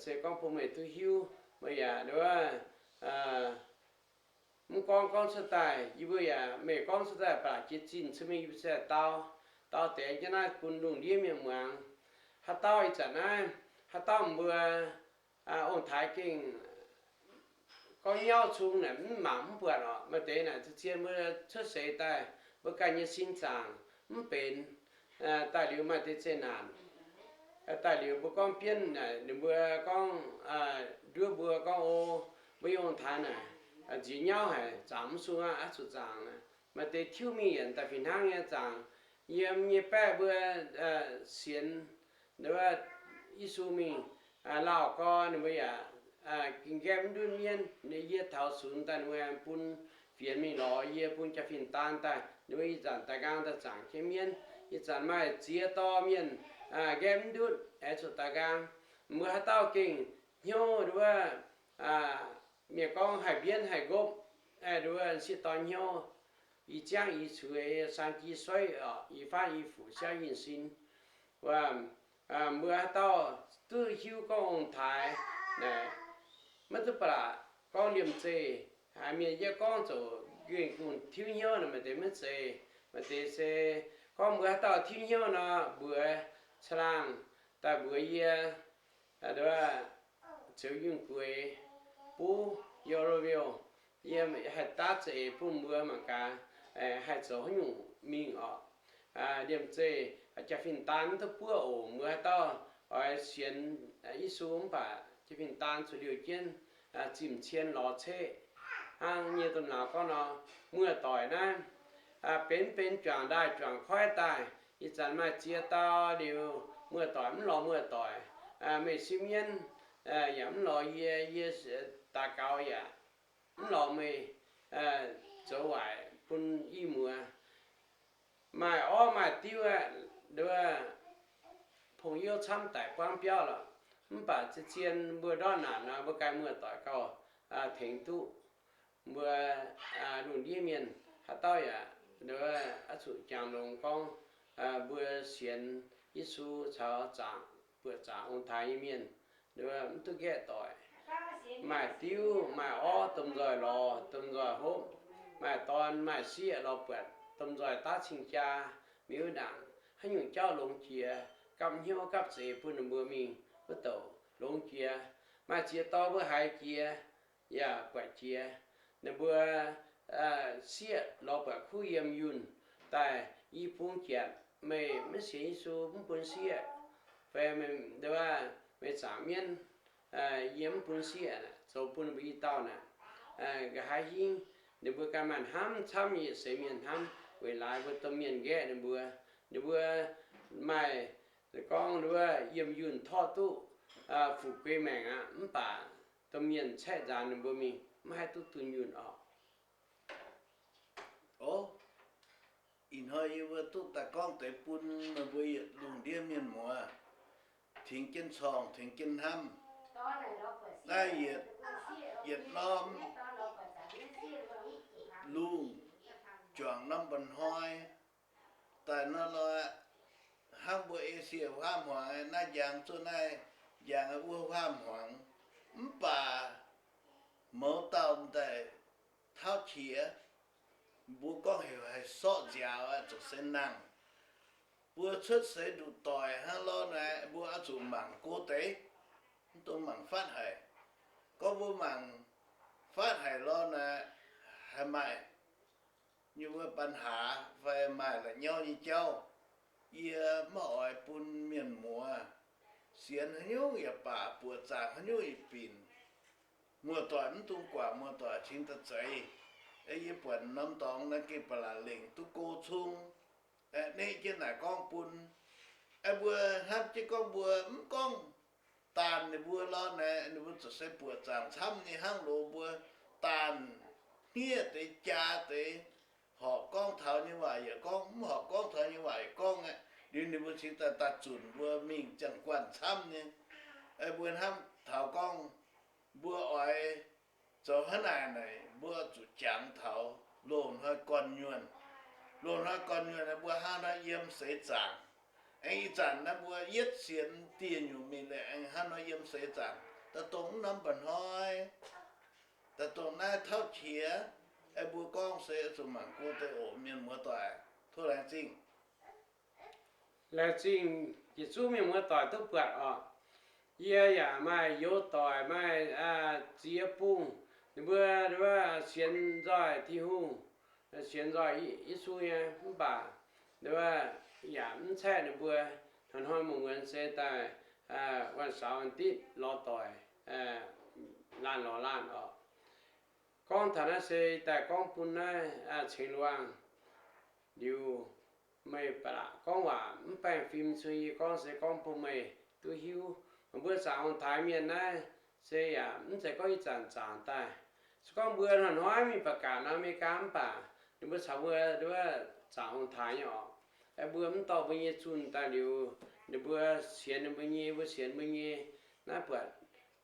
Se gorngv bun meih duqv hiuv, meih yaac nduov mv gorngv gorngv cuotv daaih, yie mbuo yaac meih gorngv cuotv daaih baac jiex zinh cun mingh yie mbuo se dau, dau deix jienv naaiv bun lungh ndiev mienh muangx. Haaix dauh ih zanc naaiv, haaix dauh mbuo ong-taaix gengh gorngv nyauv cung naaic mv mangc mv buatc oc. Maaih deix naaic zien mbuo cuotv seix daaih, mbuo ganh nyei sin zaangc mv benx, daaih liuz maaih deix zeqc naanc. Daaih liuz mbuo gorngv bienv naaic, ninh mbuo gorngv nduov mbuo gorngv, O, mbuo nyei ong-taaix naaic nziex nyauv haic, zaangc mv sung aqv, oix zuqc zaangc. Maaih deix tiuv mingh yienc daaih fih hnangv nyei zaangc. Yiem nyei baeqv mbuo sienx Yesu mingh, lauh gorx ninh mbuo yaac ging gaeqv mv ndutv mienv. Yie taux sunx daaih ninh mbuo bun fienx mingh lorz yie, bun jaa-fin daan daaih, ninh mbuo ih zanc daaih nqaang daaih zaangc jienv mienv. Ih zanc maaih ziex dorh mienh nqaeqv mv ndutv, oix zuqc daaih nqaang. Mbuo haaix dauh gengh hnyouv nduov, mienh gorngv haih mbienv haih nqopv, nduov sieqv dorn hnyouv, i ziangv i cuix, saang-ji sueiv oc, i faanv i fuc siauv yinh sin. Mbuo haaix dauh duqv hiuv gorngv ong-taaix naaic, maiv duqv ba'laqc gorngv liemh zeih. Haiz mienh yie gorngv zoux gengh kungx tiuv hnyouv naaic, maaih deix maiv zeiz. Maaih deix se gorngv mbuo haaix dauh tiuv hnyouv nor, mbuox caangh laangh daaih mbuox yie, nduov, Ziouc Yunh Gueix, Buv, Yie Loviou, yie haih daav za'eix bun mbuo mangc gaax haih zoux haaix nyungc mingh oc. Liemh zeih jaa-fin daan mv duqv buov oc. Mbuo haaix dauh oix sienx Yesu mv baac jaa-fin daan zuqc liouh jienv zimh cien lorz ceqv. Hnangv nyei domh nauz gorngv nor, muoz-doic naaiv benx benx juangc ndaaih juangc koiv daaih. Ih zanc maaih ziex dauh liuz, muoz-doic mv lorz muoz-doic. Meih sipv mienv yaac mv lorz yie, yie daux gaux yaac mv lorz meih zoux waaic bun i muoz. Maaih orv maaih diuv aeqv, nduov, pong-youv camv daic buangv biauv lorqc. Mv baac zien-zien mbuo ndortv naanc nor, mbuo ganh muoz-doic gauh tengx duqv. Mbuo lungh ndiev mienh haaix dauh yaac nduov oix zuqc jangx longx gorngv mbuo sienx Yesu caux zaangc, buoqc zaangc ong-taaix nyei mienh, nduov mv duqv nqaeqv doic. Maaih diuv maaih orv domh nzoih lorz domh nzoih hopv, maaih dorn maaih sieqv lorz buatc domh nzoih daav cing-jaa, mingh wuov ndaangc haaix nyungc jauv longx jiex, gapv hnyouv gapv zeix bun ninh mbuo mingh wuov douc longx jiex. Maaih ziex dorh mbuo haiz jiex yaac buatc jiex. Ninh mbuo sieqv lorz buatc kuv yiem yunh daaih i bung janx, meih maiv sienx Yesu mv bun sieqv, fai meih zaangc mienv, yie mv bun sieqv, zoux bun ninh mbuo i dauh naaic. Nqa'haav hingv ninh mbuo ganh maaih hnamv camv nyei, yietc seix mienh hnamv weic laaix mbuo domh mienh nqaeqv ninh mbuo. Ninh mbuo maaih gorngv nduov yiem yunh torqv duqv fu'jueiv maengc aqv, mv baac domh mienh caeqv nzaanx ninh mbuo mingh maiv haih duqv dunh yunh orqc. Ov, ih hnoi yie mbuo duqv daaih gorngv deix bun meih mbuo yietc lungh ndiev mienh muoz tengx jienv corng, tengx jienv hnamv. Naaiv yietc, yietc norm lungh juangc norm mba'hnoi daaih nor lorqc, hnangv mbuo Esie huaam hmuangx, naaiv njang zuqc naaiv njang, wuov huaam hmuangx. Mv baac mouz dauh daaih tauv qiex, mbuo gorngv heuc haih sorqv nziaaux, zuqc seix nangh. Mbuo cuotv seix nduqc doic hnangv lorqc naaic, mbuo oix zuqc mangc go deix, mv dungx mangc fatv haic. Gorngv mbuo mangc fatv haic lorqc naaic, haih maaih nyei wuov ปัญหา fai maaih la'nyauv nyei jauv. Yie maiv oix bun mienh muoz sienx haaix nyungc yaac baac, buoqc zaangc haaix nyungc yaac binc, muoz-doic mv dungx guangc, muoz-doic cingx daaih zeiz. Yie buatc norm dorngx naaiv gengh ba'laqc lengc duqv go cung. Neqv jienv naaic gorngv bun mbuo hnamv jienv gorngv mbuo mv gorngv daanh ninh mbuo lorqc naaic, ninh mbuo ziouc se buoqc zaangc camv nyei hnangv loz mbuo daanh hniev deix jaa deix, horpc gorngv taux nyei waac yaac gorngv, mv horpc gorngv taux nyei waac yaac gorngv aqv. Liuz ninh mbuo cingx daaih daaih zunc mbuo mingh ziangh guanh camv nyei. Mbuo hnamv taux gorngv mbuo oix zoux hnangv naaic naaic, mbuo zuqc jangx taux loz-hnoi gorn-nyuonh. Loz-hnoi gorn-nyuonh naaic mbuo hnangv nor yiem seix zaangc. Aengx ih zanc naaiv mbuo yietv sienx dieh nyungc mingh liuz aengx hnangv nor yiem seix zaangc. Daaih dongh mv norm mba'hnoi, daaih dongh naaiv tauv qiex, mbuo gorngv se zuqc mangc gong deix oc, mienh muoz-doic. Tov laengz zingh. Laengz zingh yietc zungv mienh muoz-doic duqv buatc oc. Yie yaac maaih youz doic, maaih ziex bungh, ninh mbuo, ninh mbuo sienx nzoih Tin-Hungh, sienx nzoih Yesu nyei, mv baac ninh mbuo yaac mv caeqv ninh mbuo. Hnoi-hnoi muonz-muonz se daaih วันเสาร์ วันอาทิตย์ lorz doic, laanh lorz laanh oc. Gorngv taux naaiv se daaih gorngv bun naaiv ceng-luangh liuz, meih ba'laqc gorngv waac mv baengh fim, cun yie gorngv se gorngv bun meih duqv hiuv. Mbuo zaangc ong-taaix mienh naaiv se yaac mv zeiz gorngv ih zanc zaangc daaih. Se gorngv mbuo hnoi-hnoi mingh ba'gaax nor America mv baac ninh mbuo caux mbuo nduov zaangc ong-taaix nyei oc. Mbuo mv dorh mbuo nyei zunh daaih liuz, ninh mbuo sienx ninh mbuo nyei, mbuo sienx mbuo nyei. Naaiv buatc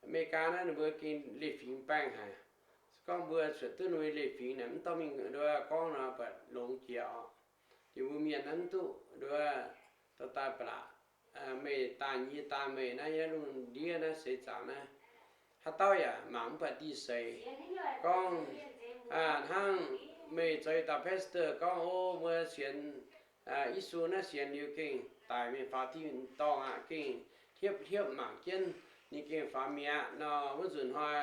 America naaiv ninh mbuo gengh leiz-fingx baengh haic. Se gorngv mbuo cuotv duqv ninh mbuo leiz-fingx naaic mv dorh mingh nduov gorngv nor buatc longx jiex oc. Liuz mbuo mienh naaiv mv duqv nduov dorh daaih ba'laqc, meih daanh yie daanh meih naaiv, yie naaiv lungh ndiev naaiv seix zaangc naaiv, haaix dauh yaac mangc mv buatc ndie-seix. Gorngv hnangv meih zoux yietc dauh pastor gorngv, o, mbuo sienx Yesu naaiv sienx liuz gengh daic mingh faaux tin-dorngh aqv, gengh hiepv hiepv mangc jienv ninh gengh faaux mi'aqv nor, wuov nzunc hnoi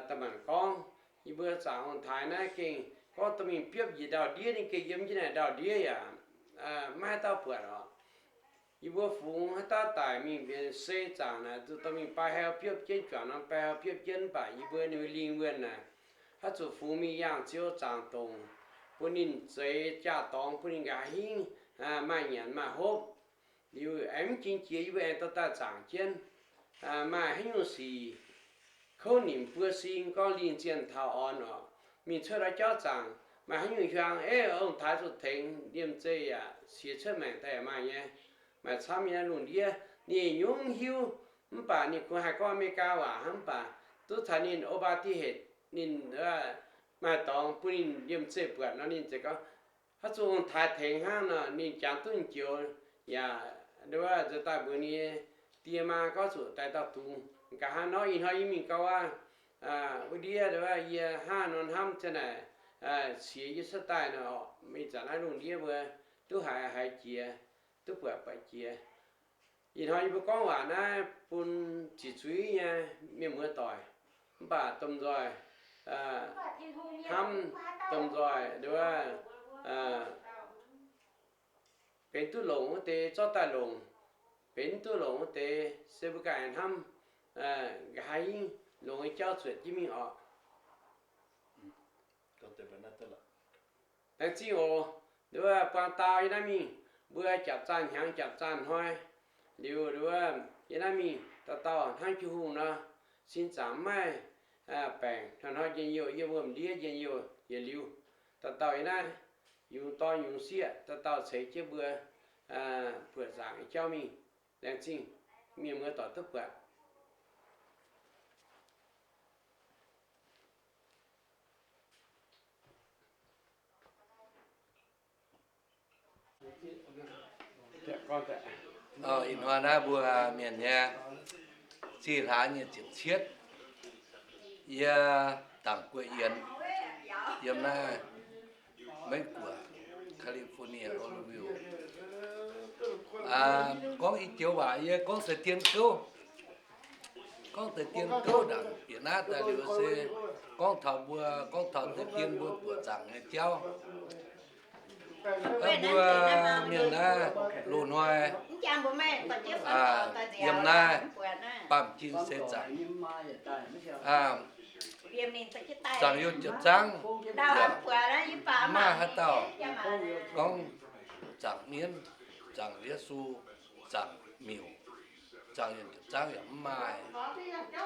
da'maanc gorngv, yie mbuo zaangc ong-taaix naaiv gengh gorngv dorh mingh biopv njiec ndau-ndiev, ninh gengh yiem jienv naaic ndau-ndiev yaac maiv haaix dauh buatc oc. Yie mbuo fungx haaix dauh daic mingh mbienx sei zaangc naaic, zuqc dorh mingh bai hau biopv jienv, juangc norm bai hau biopv jienv, mv baac yie mbuo ninh mbuo lingh wuonh naaic, haaix zuqc fungx mingh yangh Ziouv zaangc dongc, bun ninh zeix jaa-dorngx, bun ninh nqa'haav hingv maaih nyanc maaih hopv. Liuz aengx mv jingx jiex yie mbuo aengx dorh daaih zaangc jienv. Maaih haaix nyungc sic kouv nimc buo sing gorngv lingh zienh taux orn oc, mingh cuotv la'jauv zaangc, maaih haaix nyungc hiuang, ei, ong-taaix zuqc tengx, liemh zeih yaac siex cuotv maengc daaih yaac maaih nyei. Maaih camv nyei naaiv lungh ndiev, ninh nyungc hiuv, mv baac ninh kungx haih gorngv America waac hnangv, mv baac duqv taux ninh อุบัติเหตุ ninh maaih dorngx bun ninh liemh zeih buatc nor, ninh ziouc gorngv, haaix zuqc ong-taaix tengx hnangv nor, ninh jangx duqv joux, yaac nduov nzuonx daaih mbuox ninh nyei die maa gorngv zuqc daaih dauh dungz. Nqa'haav nor ih hnoi yie mingh gau aqv, wuov ndiev nduov yie hnangv nor hnamv ziang naaic, siex yie cuotv daaih nor, mingh zanc naaiv lungh ndiev mbuo duqv haiz haiz jiex, duqv buatc buatc jiex. Ih hnoi yie mbuo gorngv waac naaiv bun ziqc zuiz nyei mienh muoz doic, mv baac domh nzoih hnamv, domh nzoih nduov benx duqv longc wuov deix zorqv daaih longc, benx duqv longc wuov deix se mbuo ganh hnamv nqa'haav hingv longx nyei jauv zuotc jienv mingh oc. Laengz zingh oc. Nduov buang dau yie naaiv mingh, mbuo japc zaanh hnyangx japc zaanh hnoi. Liuz nduov yie naaiv mingh dauh dauh hnangv Tin-Hungh nor, sin zaangc mv maaih baengc, hnoi-hnoi njien-youh, yiem wuom-ndiev njien-youh yietc liuz. Dauh dauh yie naaiv yungz dorn yungz sieqv, dauh dauh ceix jienv mbuo buoqc zaangc nyei jauv mingh. Laengz zingh mienh muoz doic duqv buatc. Ih hnoi naaiv mbuo mienh nyei zinh hlaax nyei ziepc cietv, yie Dangc Guoqv Yienx, yiem naaiv Meiv Guoqv, California, Oroville. Gorngv i joux waac yie gorngv deix dien gouv. gorngv deix dien gouv ndaangc bieqc naaiv daaih liuz se gorngv taux mbuo, gorngv taux deix dien mbuo buoqc zaangc nyei jauv. Mbuo mienh naaiv loz-hnoi yiem naaiv baamh jin seix zaangc, zaangc Yunh Jiepc Zaangv maaih haaix dauh gorngv zaangc mienv, zaangc Yesu, zaangc miuc, zaangc Yunh Jiepc Zaangv yaac mv maaih.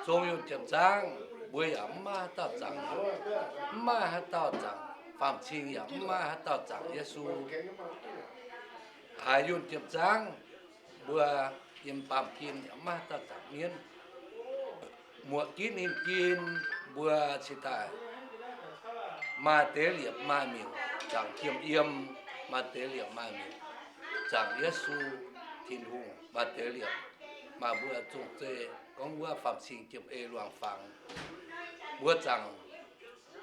Zong Yunh Jiepc Zaangv mbuo yaac mv maaih haaix dauh zaangc, mv maaih haaix dauh zaangc Faam-Cing, yaac mv maaih haaix dauh zaangc Yesu. Haiz Yunh Jiepc Zaangv mbuo yiem baamh jin yaac mv maaih haaix dauh zaangc mienv. Muoqc ginv ninh jin mbuo cingx daaih maaih deix liepc maaih miuc, zaangc jiem yiem maaih deix liepc maaih miuc, zaangc Yesu Tin-Hungh maaih deix liepc maaih mbuo zong zei gorngv wuov Faam-Cing jiem ei luangc fangx. Mbuo zaangc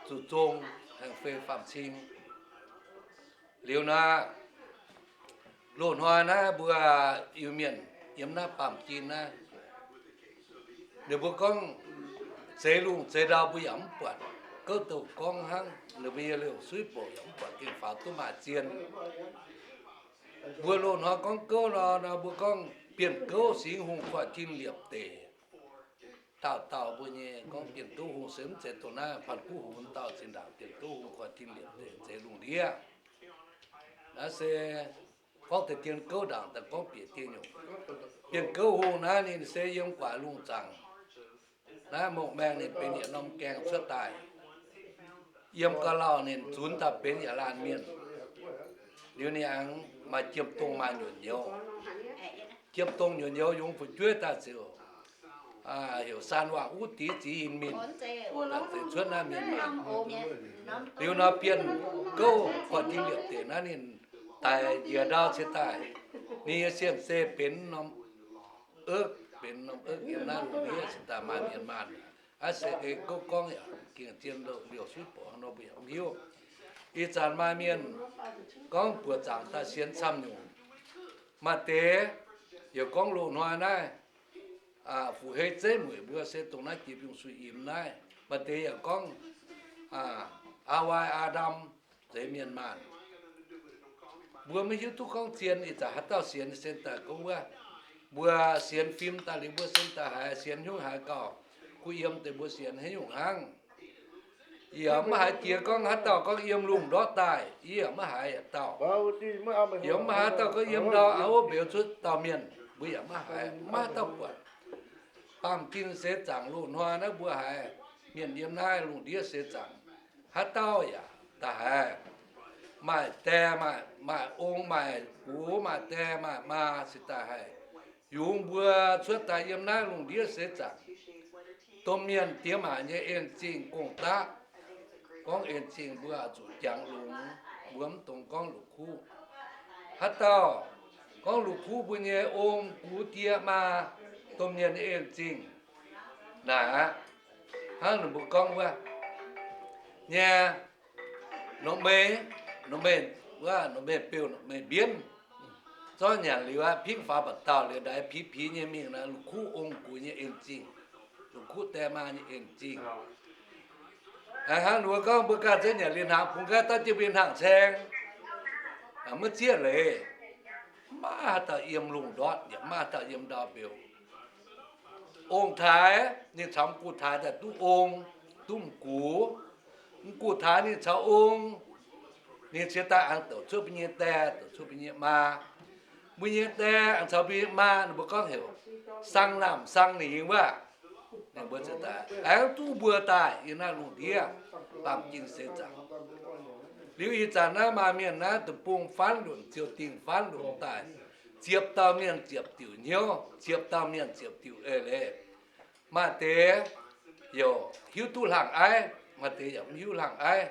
zuqc zong haengh fei Faam-Cing. Liuz naaiv, loz-hnoi naaiv mbuo Iu-Mienh yiem naaiv baamh jin naaiv, ninh mbuo gorngv zeix lungh zeix ndau mbuo yaac mv buatc. Gouv douh gorngv hnangv, ninh mbuo nyei liouh suiv bouc yaac mv buatc gengh faaux duqv maaih zien. Mbuo loz-hnoi gorngv gouv nor, nor mbuo gorngv Bienh Gouv Singx Hungh Koiv-Tin Liepc Deic. Dauh dauh mbuo nyei gorngv Bienh Gouv Hungh se mv zeiz dongh naaiv Panh Guv Hungh dauh zinh ndaangc, Bienh Gouv Hungh Koiv-Tin Liepc Deic zeix lungh ndiev. Naaiv se gorngv deix dien gouv ndaangc daaih gorngv bieqc dieh nyungc. Bienh Gouv Hungh naaiv ninh se yiem guaax lungh zaangc. Naaiv mongh maengh ninh benx yietc norm gaengh cuotv daaih. Yiem gauh lauh ninh zunx daaih benx yietc laanh mienh. Liuz ninh aengx maaih jiem-dongh maaih nyuoqc nyouz. Jiem-dongh nyuoqc nyouz yungz fu'jueiv daaih ziouc heuc Saan Waangc Uv Dix Ziex Yinh Mienh, daaih zeix cuotv naaiv mienh maanh. Liuz nor Bienh Gouv Koiv-Tin Liepc Deic naaiv ninh daic njiec ndau ciex daaih, ninh nyei sienh se benx norm Ov, benx norm ov yiem naaiv lungh ndiev cingx daaih maaih mienh maanh. Aav se ei gouv gorngv yaac gengh zien liouh suiv borqc nor mbuo yaac mv hiuv. Ih zanc maaih mienh gorngv buoqc zaangc daaih sienx camv nyungc. Maaih deix yaac gorngv loz-hnoi naaiv fu'hei zeiv mueic mbuo se dongh naaiv jiex biungh suiv imx naaiv. Maaih deix yaac gorngv aa wai aa ndam, zeiz mienh maanh. Mbuo maiv hiuv duqv gorngv zien ih zanc haaix dauh sienx se daaih gorngv wuov, mbuo sienx fim daaih liuz mbuo se daaih haiz sienx hnyouv haiz gauh kuh yiem deix mbuo sienx haaix nyungc hnangv. Yie maiv haiz jiex gorngv haaix dauh gorngv yiem lungh ndortv daaih, yie maiv haiz yietc dauh. Yie maiv haiz dauh gorngv yiem ndau a'ox mbeux cuotv dauh mienh, mbuo yaac maiv haiz, maiv haaix dauh buatc. Baamh jin seix zaangc loz-hnoi naaiv mbuo haiz mienh yiem naaiv lungh ndiev seix zaangc, haaix dauh yaac da'haiz maaih die, maaih ong, maaih gux, maaih die maaih maa se da'haiz. Yungz mbuo cuotv daaih yiem naaiv lungh ndiev seix zaangc, domh mienh diex maac nyei en-zingh gong-daqv. Gorngv en-zingh mbuo zuqc jangx longx, mbuo mv dungx gorngv la'kuqv. Haaix dauh gorngv la'kuqv mbuo nyei ong, gux, die, maa, domh mienh nyei en-zingh naaic aqv. Hnangv ninh mbuo gorngv wuov nyei, nor meih, nor meih, wuov nor meih beu nor meih mbienv, zorqv nyanc liuz aqv, pingv faaux ba'dauh liuz ndaix piz-piz nyei mingh naaic, la'kuqv ong, gux nyei en-zingh, la'kuqv die, maa nyei en-zingh. Hnangv ninh mbuo gorngv mbuo ganh zeix nyanc liuz hnaangx bungx nqaai dauh jienv mbuo hnangv caeng, maiv zieqv leiz. Maiv maaih haaix dauh yiem lungh ndortv, yaac maiv maaih haaix dauh yiem ndau-mbeux. Ong-taaix ninh caux m'gux-taaix daaih duqv ong, duqv m'gux. M'gux-taaix ninh caux ong, ninh ciex daaih aengx douc cuotv mbuo nyei die, douc cuotv mbuo nyei maa. Mbuo nyei die aengx caux mbuo nyei maa, ninh mbuo gorngv heuc sang naamh sang ningx wuov, ninh mbuo ziouc daaih aengx duqv mbuo daaih yiem naaiv lungh ndiev baamh jin seix zaangc. Liuz ih zanc naaiv maaih mienh naaiv deic-bung faanv lunc, ziouc dingh faanv lunc daaih, ziepc dauh mienh ziepc diuc hnyouv, ziepc dauh mienh ziepc diuc eix leiz. Maaih deix yaac hiuv duqv hlang aiv, maaih deix yaac mv hiuv hlang aiv.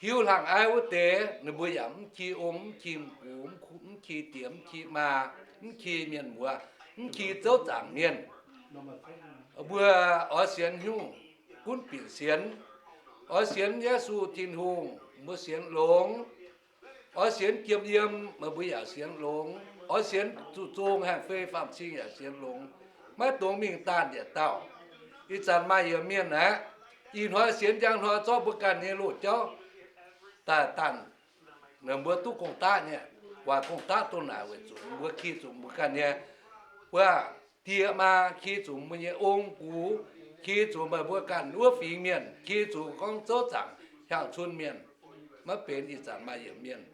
Hiuv hlang aiv wuov deix, ninh mbuo yaac mv ki ong, mv ki m'gux, mv ki diex, mv ki maa, mv ki mienh muoz, mv ki zouv zaangc mienh. Mbuo oix sienx hnyouv, gunv binc sienx. Oix sienx Yesu Tin-Hungh, mbuo sienx longx. Oix sienx jiem yiem, meih mbuo yaac sienx longx. Oix sienx zuqc zong haengh fei faam-cing yaac sienx longx. maiv dungx mingh daanh yietc dauh. Ih zanc maaih yiemc mienh aqv, ih hnoi sienx njang hnoi zorqv mbuo ganh nyei loz-jauv daaih daanh, mbuo duqv gong-daqv nyei. Waaic gong-daqv dongh naaic weic zuqc mbuo ki zuqc mbuo ganh nyei, wuov, die maa, ki zuqc mbuo nyei ong gux, ki zuqc meih mbuo ganh wuov fingx mienh, ki zuqc gorngv zouv zaangc hiaang-cun mienh, maiv benx ih zanc maaih yiemc mienh.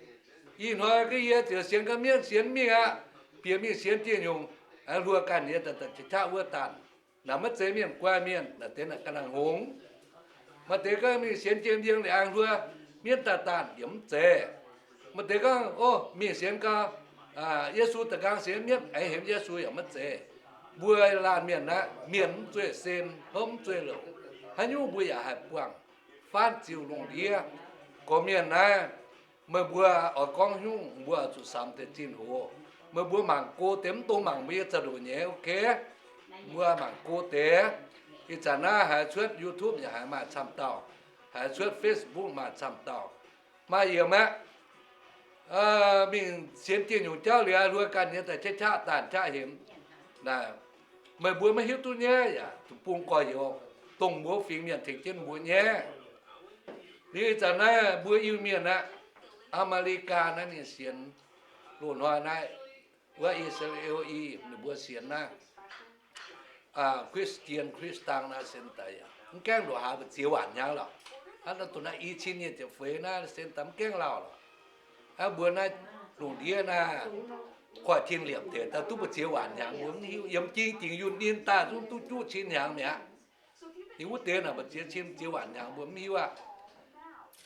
Ih hnoi ga'yie ziouc sienx ga'mienv sienx mingh aqv, bieqc mingh sienx dieh nyungc, hluo ganh nyei daaih qaqv wuov daanh. Naaic maiv zeiz mienh guai mienh, naaic deix naaic ga'nangc hngongx. Maaih deix gorngv mingh sienx jiem yiem liangx hluo mienv daaih daanh yaac mv zeiz. Maaih deix gorngv, o, mingh sienx gau, Yesu da'nqaang sienx mienv aengx hemx Yesu yaac maiv zeiz. Mbuo laanh mienh aqv, mienh mv zueih sen, hopv mv zueih louc, haaix nyungc mbuo yaac haih buangh faanv ziux lungh ndiev. Gorqv-mienh naaiv, meih mbuo oix gorngv nyungc, mbuo oix zuqc samx deix zinh hoc. Meih mbuo mangc go deix, mv dungx mangc mbuo nyei za'ndoqc nyei, ok? Mbuo mangc go deix. Ih zanc naaiv haiz cuotv YouTube yaac haiz maaih camv dauh, haiz cuotv Facebook maaih camv dauh. Maaih yiemc aqv. Mingh sienx dieh nyungc jauv liuz, hluo ganh nyei daaih qaqv qaqv daanh qaqv hemx. Naaic, meih mbuo maiv hiuv duqv nyei yaac zuqc bung gorx-youz, dongh mbuo fingx mienh tengx jienv mbuo nyei. Liuz ih zanc naaiv mbuo Iu-Mienh aqv, Aa^me^li^gaa naaiv ninh sienx, loz-hnoi naaiv wuov I^saa^laa^en, I^yipv ninh mbuo sienx naaiv Christian, Christian naaiv sienx daaih yaac mv gaengh ndoqc haaix mbu'ziex waanc hnyangx lorqc. Hnangv naaiv dongh naaiv i cin nyic ziepc feix naaiv sienx daaih mv gaengh lauh lorqc. Hnangv mbuo naaiv lungh ndiev naaiv, koiv-tin liepc deix daaih duqv mbu'ziex waanc hnyangx mbuo mv hiuv. Yiem jing dingc yunh ninh daaih zungv duqv juqv cin hnyangx mi'aqv. Ninh wuov deix naaic mbu'ziex cin ziex waanc hnyangx mbuo mv hiuv aqv.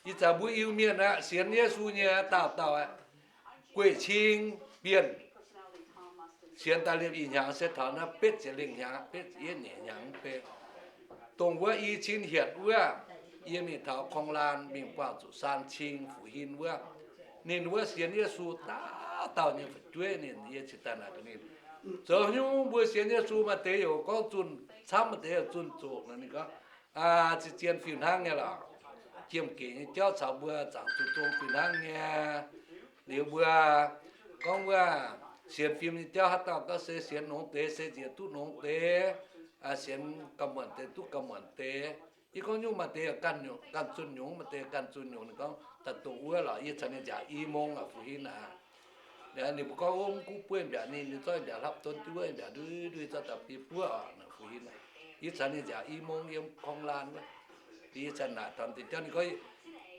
Ih zanc mbuo Iu-Mienh aqv, sienx Yesu nyei dauh dauh aqv, guei cing bienh sienx daaih liepc i hnyangx se taux naaiv betv ziepc lengh hnyangx, betv ziepc yietv nyeic hnyangx mv bei. Dongh wuov i cin hietc wuov, yie mingh taux Kong Lan mingh buangh zuqc Saan Cing Fu Hin wuov, ninh wuov sienx Yesu dauh dauh nyei fu'jueiv. Ninh, yie cingx daaih naaic ninh, zoux haaix nyungc mbuo sienx Yesu maaih deix yaac gorngv zunh camv, maaih deix yaac zunh zoqc nor. Ninh gorngv, aa, zien zien fih hnangv nyei lorqc. Jiem-gec nyei jauv caux mbuo zaangc zuqc zong fih hnangv nyei. Liuz mbuo gorngv wuov sienx fim nyei jauv haaix dauh gorngv se sienx nongx deix se nziex duqv nongx deix, sienx gauh muonc deix duqv gauh muonc deix. Yie gorngv nyungc maaih deix ganh zunh nyungc, maaih deix ganh zunh nyungc. Ninh gorngv daaih dongh wuov lorqc, yie caux ninh nziaauc i mong aqv, Fu Hin aqv. Ninh mbuo gorngv, o, mv gunv buov mbiaauc ninh, ninh zorqv mbiaauc hlapv don jienv wuov mbiaauc ndui ndui zorqv daaih bieqc buov oc, Fu Hin aqv. Yie caux ninh nziaauc i mong yiem Kong Lan wuov. Yie caux naaic taux deix jauv ninh gorngv,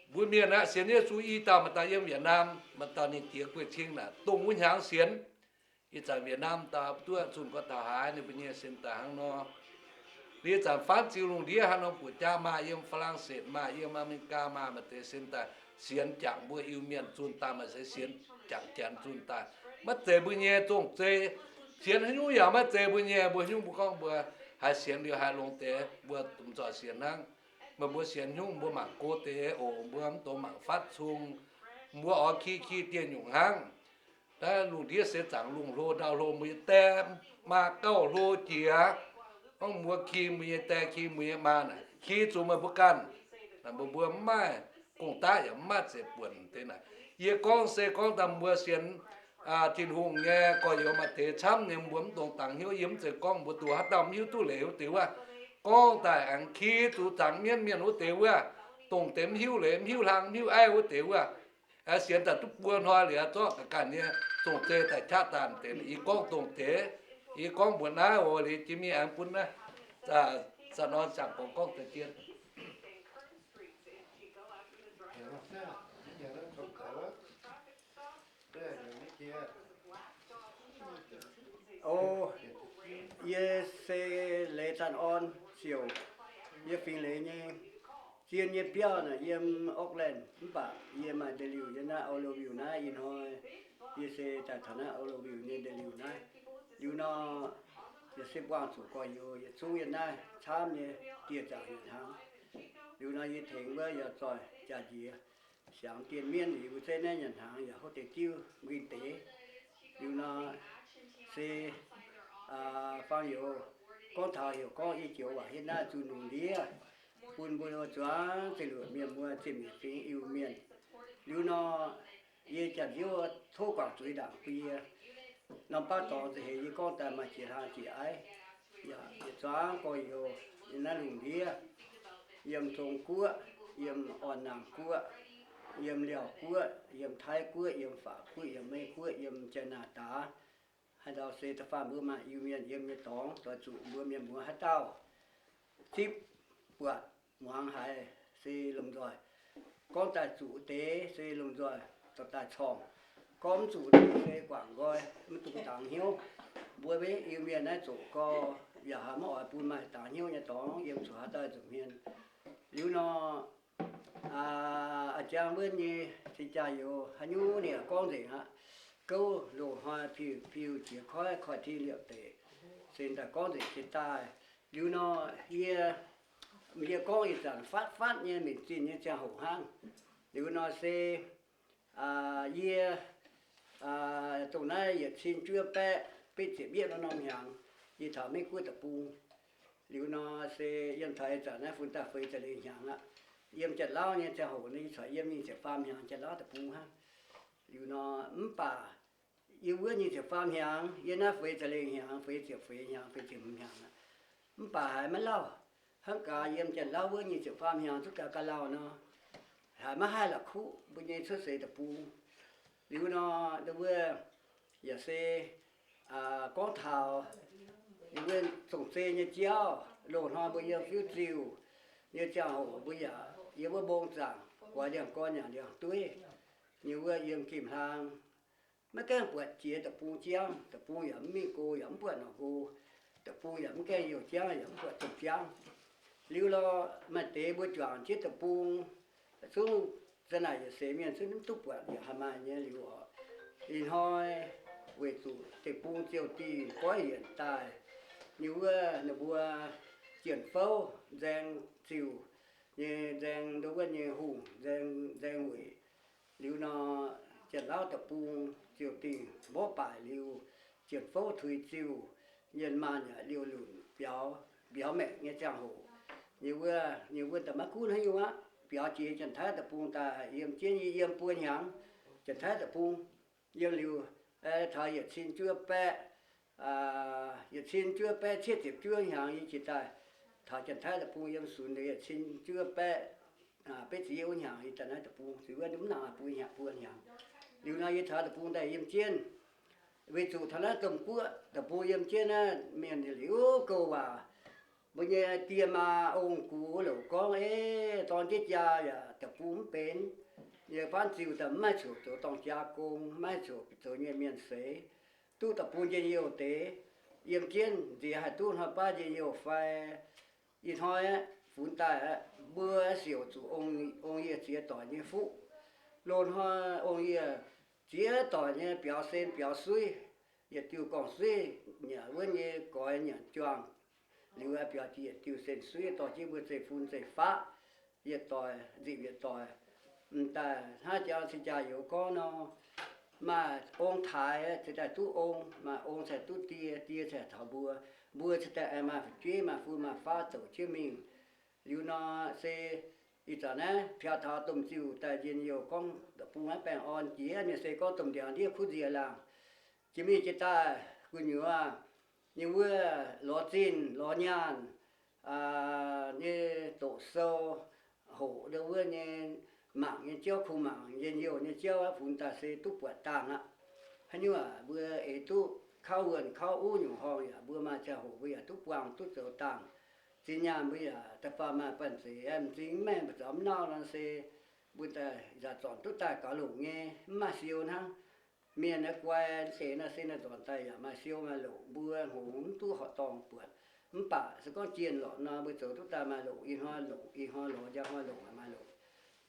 mbuo mienh aqv, sienx Yesu i dauh maaih dauh yiem Việt Nam, maaih dauh ninh diex guei cing naaic dongh wuov hnyangx sienx. Ih zanc Việt Nam dauh duqv zunh gorqv taux haaix, ninh mbuo nyei sienx daaih hnangv nor. Liuz zanc faanv ziux lungh ndiev haaix norm buoqc jaa maaih, yiem Faa^lang^setv maaih, yiem Aa^me^li^gaa maaih, maaih deix sienx daaih sienx jangc mbuo Iu-Mienh zunh daaih, maaih se sienx jangc Janx zunh daaih. Maiv zeiz mbuo nyei zong-zei. Sienx haaix nyungc yaac maiv zeiz mbuo nyei. Mbuo haaix nyungc mbuo gorngv mbuo haiz sienx liuz haih longx deix, mbuo domh nzoih sienx hnangv. Meih mbuo sienx haaix nyungc mbuo mangc go deix oc. Mbuo mv dungx mangc fatv cung. Mbuo oix ki ki dieh nyungc hnangv. Naaiv lungh ndiev seix zaangc lungh hlo ndau hlo, mbuo nyei die maa gauh hlo jiex. Gorngv mbuo ki mbuo nyei die, ki mbuo nyei maa naaic, ki zuqc meih mbuo ganh. Naaic mbuo mbuo mv maaih gong-daqv yaac mv maaih zeiv-buonc deix naaic. Yie gorngv se gorngv daaih mbuo sienx Tin-Hungh nyei gorx-youz maaih deix camv nyei, mbuo mv dungx dangx hnyouv. Yie mv zeiz gorngv mbuo duqv haaix dauh mv hiuv duqv leiz wuov deix wuov. Gorngv daaih aengx ki zuqc zaangc mienv mienh wuov deix wuov, dongh deix mv hiuv leiz, mv hiuv hlang, mv hiuv aiv wuov deix wuov, sienx daaih duqv buo hnoi liuz zorqv ga'ganh nyei zong-zei daaih qaqv daanh deix. Yie gorngv dongh deix, yie gorngv mbuox naaiv oc. Liuz jiex mingh aengx bun naaiv Za'nor Ziangh Gorx gorngv deix jiex. O, yie se Leiz Zanh Orn Siouc. Yie fingx Leiz nyei. Zien nyei biauv naaic yiem Oakland, mv baac yie maaih ndeic-liuh yiem naaiv Oroville naaiv. Ih hnoi yie se daaih taux naaiv Oroville nyei ndeic-liuh naaiv. Liuz nor, yie se buangh zuqc gorx-youz yietc zungv yiem naaiv camv nyei dieh zaangc nyanc hnaangx. Liuz nor yie tengx wuov yaac zoih jaax-njiec siangx dien mienv, liuz zeiv naaiv nyanc hnaangx yaac hopv deix diuv nquin deix. Liuz nor se fangx-youz gorngv taux heuc gorngv yie joux waac hietv naaiv zuqc lungh ndiev bun mbuo zuangx ziepc luoqc mienh muoz ziepc nyeic fingx Iu-Mienh. Liuz nor, yie janx-nziouv tov guangc zuiz ndaangc bun yie. Norm baav dorngx za'heix yie gorngv daaih maaih jiex hlang jiex aiv. zuangx gorx-youz yiem naaiv lungh ndiev, yiem Zong-Guoqv, yiem Orn-Naamh Guoqv, yiem Liauh Guoqv, yiem Taiv Guoqv, yiem Faac Guoqv, yiem Meiv Guoqv, yiem Janx^naa^daa, haaix ndau se da'faanh mbuo maaih Iu-Mienh yiem nyei dorngx, doix zuqc mbuo mienh muoz haaix dauh zipv buatc muangx haiz se lomh nzoih. Gorngv daaih zuqc deix se lomh nzoih dorh daaih corngh. Gorngv mv zuqc deix se guangc nqoi, mv dungx dangx hnyouv. Mbuo maiv Iu-Mienh naaiv zoqc gau, yaac haiz maiv oix bun maaih dangx hnyouv nyei dorngx yiem zuqc haaix dauh nza'hmien. Liuz nor, a'jang wuonv nyei cing-jaa-youz haaix nyungc ninh yaac gorngv nzengc aqv. Gouv loz-hnoi piu-piu jiex koiv koiv-tin liepc deic, se daaih gorngv nzengc jiex daaih. Liuz nor, yie, yie gorngv ih zanc fatv fatv nyei, minc zinh nyei ziangh hoc hnangv. Liuz nor se yie dongh naaiv yietc cin juov baeqv betv ziepc yietv norm hnyangx, yie taux Meiv Guoqv deic-bung. Liuz nor se yiem taux ih zanc naaiv funx daaih feix ziepc lengh hnyangx aqv. Yiem Janx-Lauv nyei ziangh hoc nor, yie corc yiem nyic ziepc faam hnyangx Janx-Lauv deic-bung hnangv. Liuz nor mv baac yie wuov nyic ziepc faam hnyangx, yiem naaiv feix ziepc lengh hnyangx, feix ziepc feix hnyangx, feix ziepc hmz hnyangx aqv. Mv baac haiz maiv lauh. Hnangv gaax yiem Janx-Lauv wuov nyic ziepc faam hnyangx zuqc gaax ga'lauh nor, haiz maiv haih la'kuqv mbuo nyei cuotv seix deic-bung. Liuz nor, wuov yaac se gorngv taux yie wuov zong zei nyei jauv. Loz-hnoi mbuo yiem fiuv ziuh nyei ziangh hoc mbuo yaac yiem wuov mbong zaangc, goix ndiangx-gorn yaac ndiangx-dueiv. Yie wuov yiem gimh hlang, maiv gaengh buatc jiex deic-bung jangv. Deic-bung yaac mv mingh go, yaac mv buatc norqc nqo. Deic-bung yaac mv gaengh youh jangv, yaac mv buatc domh jangv. Liuz lorqc, maaih deix mbuo juangc jienv deic-bung zungv, za'naaic yietc seix mienh zungv mv duqv buatc yaac haih maaih nyei liuz oc. Ih hnoi weic zuqc deic-bung ziouh dingh goiv yienc daaih, yie wuov ninh mbuo Jien-Fouv nzaeng ziuh nyei, nzaeng ndo wuov nyei hungh, nzaeng, nzaeng weic. Liuz nor, Janx-Lauv deic-bung ziouh dingh mborqv baaic liuz, Jien-Fouv tuix ziuh, yienh maanh yaac liouh lunc biaux, mbiauz maengc nyei ziangh hoc, yie wuov, yie wuov daaih maiv gunv haaix nyungc aqv, biaux jiex Janx-Taiv deic-bung daaih yiem jienv, yie yiem buo hnyangx Janx-Taiv deic-bung. Yiem liuz, taux yietc cin juov baeqv, yietc cin juov baeqv cietv ziepc juov hnyangx yie jiex daaih taux Janx-Taiv deic-bung yiem sunx liuz yietc cin juov baeqv betv ziepc yietv wuov hnyangx yie daaih naaiv deic-bung, ziux wuov mv nangc buo hnyangx, buo hnyangx. Liuz nor yie taux deic-bung daaih yiem jienv. Weic zuqc taux naaiv Domh Guoqv deic-bung yiem jienv naaiv mienh liuz gouv waac, mbuo nyei die maa ong-gux louc gorngv, Eix, dorng jienv jaa yaac deic-bung mv benx. Yie faanv ziuh daaih mv maaih ziouc zoux dorng jaa gong, mv maaih ziouc zoux nyei mienh seix. Duqv deic-bung njien-youh deix, yiem jienv nziex haih duqv hnoi baav njien-youh fai? Ih hnoi aeqv, funx daaih aeqv, mbuo siouc zuqc ong, ong-yie ziex doic nyei fuqv. Loz-hnoi ong-yie ziex doic nyei biaux sen biaux suiv, yietc diuh gorngv-suiv nyanc wuov nyei goix nyanc juangc. Liuz aeqv, biaux jiex yietc diuh sen suiv dorh jienv mbuo zeiv-fun zeiv-faqv, yietc doic nzipc yietc doic. M'daaih hnangv jang cing-jaa-youz gorngv nor, maaih ong-taaix cingx daaih duqv ong, maaih ong cingx duqv die, die cingx taux mbuo, mbuo cingx daaih aengx maaih fu'jueiv maaih fun maaih faqv douc jienv mingh. Liuz nor se ih zanc naaiv piaux taux domh ziuh daaih njien-youh gorngv deic-bung naaiv baengh orn jiex, ninh se gorngv domh ndiangx ndiev kuv nziex laangc. Jiex mingh jiex daaih gu'nyuoz nyei wuov lorz zinh lorz nyaanh nyei doqc sou, hoqc ndo wuov nyei mangc nyei jauv, kungx mangc njien-youh nyei jauv aqv, funx daaih se duqv buatc dangh aqv. Haaix nyungc aac, mbuo eix duqv kauv wuonh kauv uv nyungc horngh yaac mbuo maaih ziangh hoc mbuo yaac duqv buangh duqv zoux dangh. Zinh nyaanh mbuo yaac da'faanh maaih banh zeic, m'zing mv maengh mbu'zormx mv nauv nor se mbuo daaih nzac zornc duqv daaih gaux longc nyei, mv maaih siou hnangv. Mienh naaiv guai deix nor se naaiv nzornc daaih yaac maaih siou maaih longc, mbuo hngongx mv duqv horqc dorngh buatc. Mv baac se gorngv jienh lorqc nor, mbuo zoux duqv daaih maaih longc, ih hnoi longc, ih hnoi lorz, njang hnoi longc maaih longc.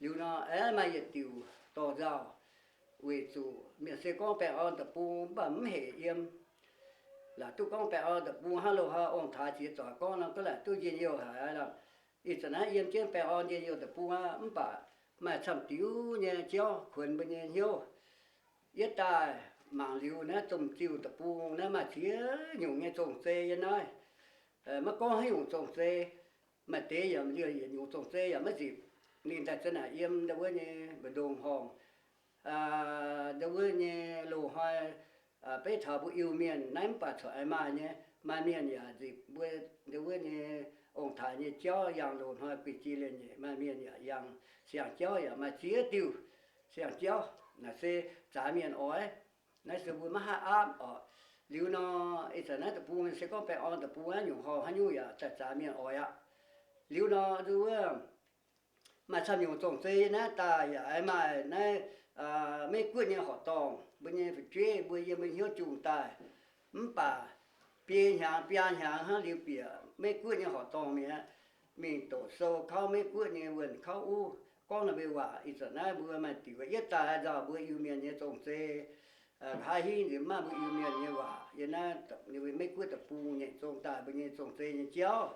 Liuz nor aeqv, maaih yietc diuc dorh nzauh, weic zuqc mienh se gorngv baengh orn deic-bung mv baac mv heic yiem. Laaic duqv gorngv baengh orn deic-bung hnangv loz-hnoi ong-taaix ziex doic gorngv nor, gorngv laaic duqv njien-youh haic aqv. Ih zanc naaiv yiem jienv baengh orn njien-youh deic-bung aqv, mv baac maaih camv diuv nyei jauv kuonx mbuo nyei hnyouv. Yietv daaih mangc liuz naaiv domh ziuh deic-bung naaiv maaih ziex nyungc nyei zong-zei yiem naaiv. Maiv gorngv haaix nyungc zong-zei, maaih deix yaac liouh yietc nyungc zong-zei yaac maiv nzipc. Ninh daaih za'naaic yiem ndau wuov nyei mbu'ndongx horngh, ndau wuov nyei loz-hnoi, beiv taux mbuo Iu-Mienh naaiv mv baac corc aengx maaih nyei. Maaih mienh yaac nzipc mbuo ndau nyei ong-taaix nyei jauv, yangh loz-hnoi guei jiex liemh nyeic maaih mienh yaac yangh siang-jauv, yaac maaih ziex diuh siang-jauv. Naaiv se zaaix mienh oix. Naaiv se mbuo maiv haih aapv oc. Liuz nor, ih zanc naaiv deic-bung se gorngv baengh orn deic-bung aqv, nyungc horngh haaix nyungc yaac daaih zaaix mienh oix aqv. Liuz nor, nduov maaih camv nyungc zong-zei naaiv daaih yaac maaih naaiv Meiv Guoqv nyei horqc dorngh, mbuo nyei fu'jueiv mbuo yiem mbuo hnyouv jungh daaih. Mv baac biei hnyangx biaa hnyangx hnangv liuz bieqc Meiv Guoqv nyei horqc dorngh mi'aqv, mingh doqc sou kauv Meiv Guoqv nyei wuonh kauv uv, gorngv ninh mbuo waac. Ih zanc naaiv mbuo maaih diuc yietv daaih nzauh mbuo Iu-Mienh nyei zong-zei, nqa'haav hingv nziex maaih mbuo Iu-Mienh nyei waac yiem naaiv Meiv Guoqv deic-bung nyei zong daaih mbuo nyei zong-zei nyei jauv,